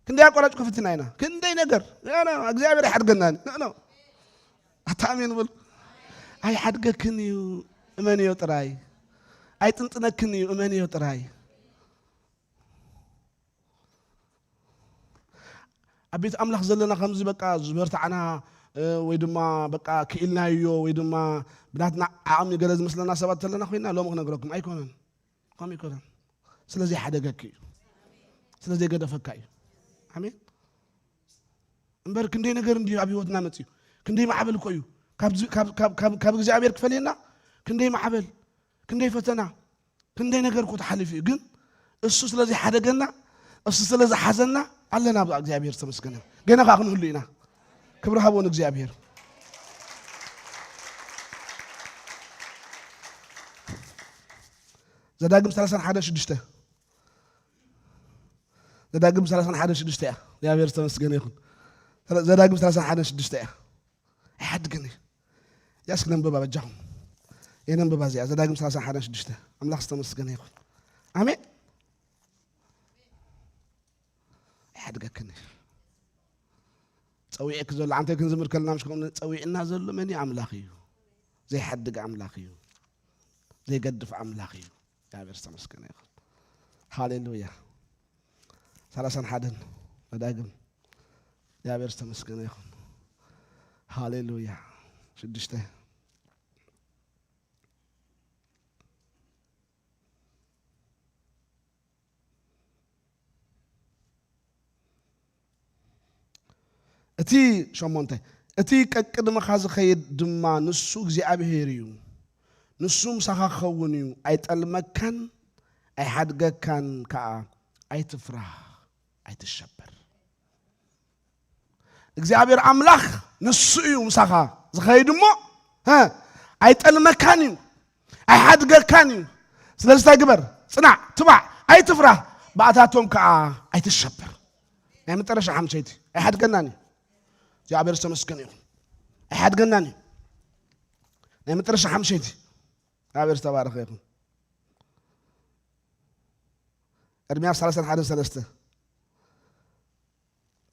ክንደይ ኣቋራጭ ከፈትና ኢና። ክንደይ ነገር። ያ፣ ያ፣ እግዚኣብሔር ኣይሓድገናን። ኖ፣ ኖ። ኣታ ኣሜን በሉ። ኣይሓድገክን እዩ፣ እመንዮ ጥራይ። ኣይጥንጥነክን እዩ፣ እመንዮ ጥራይ። ኣብ ቤት ኣምላኽ ዘለና ከምዚ በቃ ዝበርታዕና፣ እ፣ ወይ ድማ በቃ ክኢልናዮ ወይ ድማ ብናትና ዓቕሚ ገለ ዝመስለና ሰባት ዘለና ኮይና ሎሚ ክነግረኩም ኣይኮነን። ከምኡ ኣይኮነን። ስለ ዘይሓደገኪ እዩ። ስለ ዘይገደፈካ እዩ። ኣሜን። እምበር ክንደይ ነገር እንድዩ ኣብ ህይወትና መጽዩ። ክንደይ ማዕበል እኮ እዩ። ካብ ዝ-፣ ካብ፣ ካብ፣ ካብ፣ ካብ እግዚኣብሔር ክፈልየና ክንደይ ማዕበል፣ ክንደይ ፈተና፣ ክንደይ ነገር እኮ ተሓሊፉ እዩ። ግን እሱ ስለ ዘይሓደገና፣ እሱ ስለ ዝሓዘና ኣለና። ብኣ እግዚኣብሔር ዝተመስገነ። ገና ከኣ ክንህሉ ኢና። ክብሪ ሃቦ ንእግዚኣብሔር። ዘዳግም ሰላሳን ሓደን ሽዱሽተ። ዘዳግም ሰላሳን ሓደን ሽዱሽተ እያ። እግዚኣብሔር ዝተመስገነ ይኹን። ዘዳግም ሰላሳን ሓደን ሽዱሽተ እያ። ኣይሓድግን እዩ። እዚኣ እስኪ ነንብባ በጃኹም። እየ ነንብባ እዚኣ። ዘዳግም ሰላሳን ሓደን ሽዱሽተ። ኣምላኽ ዝተመስገነ ይኹን። ኣሜን። ኣይሓድገክን እዩ። ጸዊዕክ ዘሎ፣ ኣንተ ክንዝምር ከለና፣ ምሽ ከምኡ ጸዊዕና ዘሎ መን እዩ? ኣምላኽ እዩ። ዘይሓድግ ኣምላኽ እዩ። ዘይገድፍ ኣምላኽ እዩ። እግዚኣብሔር ዝተመስገነ ይኹን። ሃሌሉያ። ሰላሳን ሓደን መዳግም። እግዚኣብሔር ዝተመስገነ ይኹን። ሃሌሉያ። ሽዱሽተ። እቲ ሸሞንተ፣ እቲ ቀቅድመኻ ዝኸይድ ድማ ንሱ እግዚኣብሔር እዩ። ንሱ ምሳኻ ክኸውን እዩ። ኣይጠልመካን ኣይሓድገካን ከኣ። ኣይትፍራህ፣ ኣይትሸበር። እግዚኣብሔር ኣምላኽ ንሱ እዩ ምሳኻ ዝኸይድ እሞ፣ ሀ፣ ኣይጠልመካን እዩ፣ ኣይሓድገካን እዩ። ስለዚ እንታይ ግበር? ጽናዕ፣ ትባዕ፣ ኣይትፍራህ፣ ብኣታቶም ከኣ ኣይትሸበር። ናይ መጨረሻ ሓምሸይቲ፣ ኣይሓድገናን እዩ። እግዚኣብሔር ዝተመስገነ ይኹን። ኣይሓድገናን እዩ። ናይ መጨረሻ ሓምሸይቲ፣ እግዚኣብሔር ዝተባረኸ ይኹን። ኤርምያስ ሰላሳን ሓደን ሰለስተ።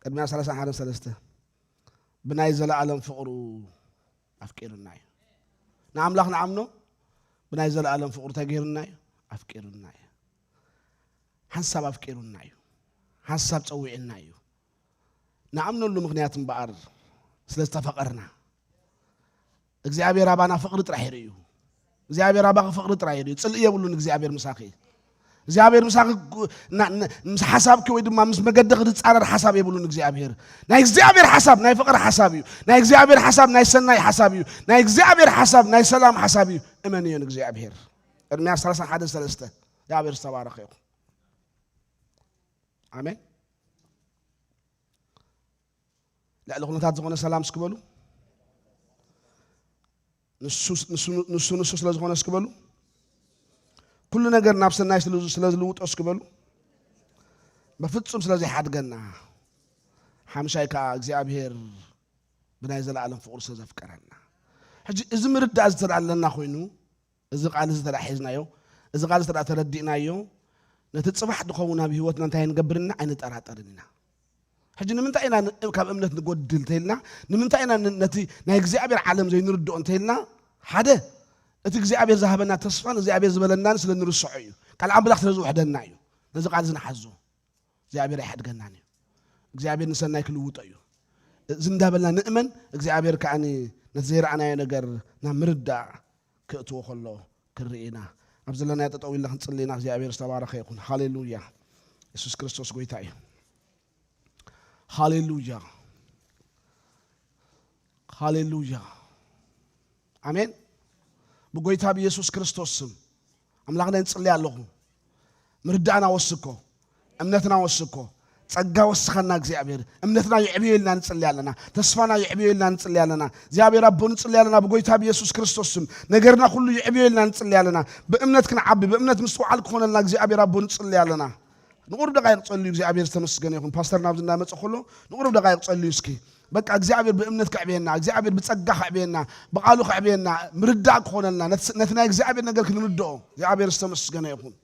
ቅድሚያ ሰላሳን ሓደን ሰለስተ። ብናይ ዘለኣለም ፍቕሩ ኣፍቂሩና እዩ። ንኣምላኽ ንኣምኖ ብናይ ዘለኣለም ፍቕሩ እንታይ ገይሩና እዩ? ኣፍቂሩና እዩ። ሓንሳብ ኣፍቂሩና እዩ። ሓንሳብ ጸዊዕና እዩ። ንኣምነሉ ምኽንያት እምበኣር ስለ ዝተፈቐርና። እግዚኣብሔር ኣባና ፍቕሪ ጥራሕ ይርእዩ። እግዚኣብሔር ኣባኺ ፍቕሪ ጥራሕ ይርእዩ። ጽልኢ የብሉን እግዚኣብሔር ምሳኺ። እግዚኣብሔር ምሳኺ ግ-፣ ና-፣ ን-፣ ምስ ሓሳብኪ ወይ ድማ ምስ መገድኺ ዝጻረር ሓሳብ የብሉን እግዚኣብሔር። ናይ እግዚኣብሔር ሓሳብ ናይ ፍቕሪ ሓሳብ እዩ። ናይ እግዚኣብሔር ሓሳብ ናይ ሰናይ ሓሳብ እዩ። ናይ እግዚኣብሔር ሓሳብ ናይ ሰላም ሓሳብ እዩ። እመንዮ ንእግዚኣብሔር። ኤርምያስ ሰላሳ ሓደ ሰለስተ። እግዚኣብሔር ዝተባረኸ ይኹን። ኣሜን። ልዕሊ ኩነታት ዝኾነ ሰላም እስኪ በሉ። ንሱ፣ ንሱ፣ ንሱ፣ ንሱ ስለ ዝኾነ እስኪ በሉ። ኩሉ ነገር ናብ ሰናይ ስለ፣ ስለ ዝልውጦ እስኪ በሉ። በፍጹም ስለ ዘይሓድገና። ሓምሻይ ከኣ እግዚኣብሔር ብናይ ዘለኣለም ፍቕሩ ስለ ዘፍቀረና። ሕጂ እዚ ምርዳእ እዚ ተደኣ ኣለና ኮይኑ፣ እዚ ቃል እዚ ተዳ ሒዝናዮ፣ እዚ ቃል እዚ ተዳ ተረዲእናዮ፣ ነቲ ጽባሕ ዝኸውን ኣብ ህይወትና እንታይ ንገብርና ኣይንጠራጠርን ኢና። ሕጂ ንምንታይ ኢና ን-፣ ካብ እምነት ንጎድል እንተኢልና፣ ንምንታይ ኢና ን-፣ ነቲ ናይ እግዚኣብሔር ዓለም ዘይንርድኦ እንተኢልና፣ ሓደ እቲ እግዚኣብሔር ዝሃበና ተስፋን እግዚኣብሔር ዝበለናን ስለ ንርስዖ እዩ። ቃል ኣምላኽ ስለ ዝውሕደና እዩ። ነዚ ቃል እዚ ንሓዞ። እግዚኣብሔር ኣይሓድገናን እዩ። እግዚኣብሔር ንሰናይ ክልውጦ እዩ። እዚ እንዳበልና ንእመን፣ እግዚኣብሔር ከኣ ነቲ ዘይረኣናዮ ነገር ናብ ምርዳእ ክእትዎ ከሎ ክንርኢ ኢና። ኣብ ዘለናዮ ጠጠው ኢልና ክንጽሊ ኢና። እግዚኣብሔር ዝተባረኸ ይኹን። ሃሌሉያ። የሱስ ክርስቶስ ጎይታ እዩ። ሃሌሉያ። ሃሌሉያ። ኣሜን። ብጎይታ ብየሱስ ክርስቶስ ስም ኣምላኽና ንጽሊ ኣለኹ። ምርዳእና ወስኮ፣ እምነትና ወስኮ፣ ጸጋ ወስኸና እግዚኣብሔር። እምነትና ይዕብዮ ኢልና ንጽሊ ኣለና። ተስፋና ይዕብዮ ኢልና ንጽሊ ኣለና። እግዚኣብሔር ኣቦ ንጽሊ ኣለና። ብጎይታ ብየሱስ ክርስቶስ ስም ነገርና ኩሉ ይዕብዮ ኢልና ንጽሊ ኣለና። ብእምነት ክንዓቢ፣ ብእምነት ምስትውዓል ክኾነልና እግዚኣብሔር ኣቦ ንጽሊ ኣለና። ንቑሩብ ደቓይቕ ጸልዩ፣ እግዚኣብሔር ዝተመስገነ ይኹን። ፓስተር ናብዚ እናመጸ ከሎ ንቑሩብ ደቓይቕ ጸልዩ እስኪ። በቃ እግዚኣብሔር ብእምነት ከዕብየና፣ እግዚኣብሔር ብጸጋ ከዕብየና፣ ብቓሉ ከዕብየና፣ ምርዳእ ክኾነልና፣ ነቲ፣ ነቲ ናይ እግዚኣብሔር ነገር ክንርድኦ እግዚኣብሔር ዝተመስገነ ይኹን።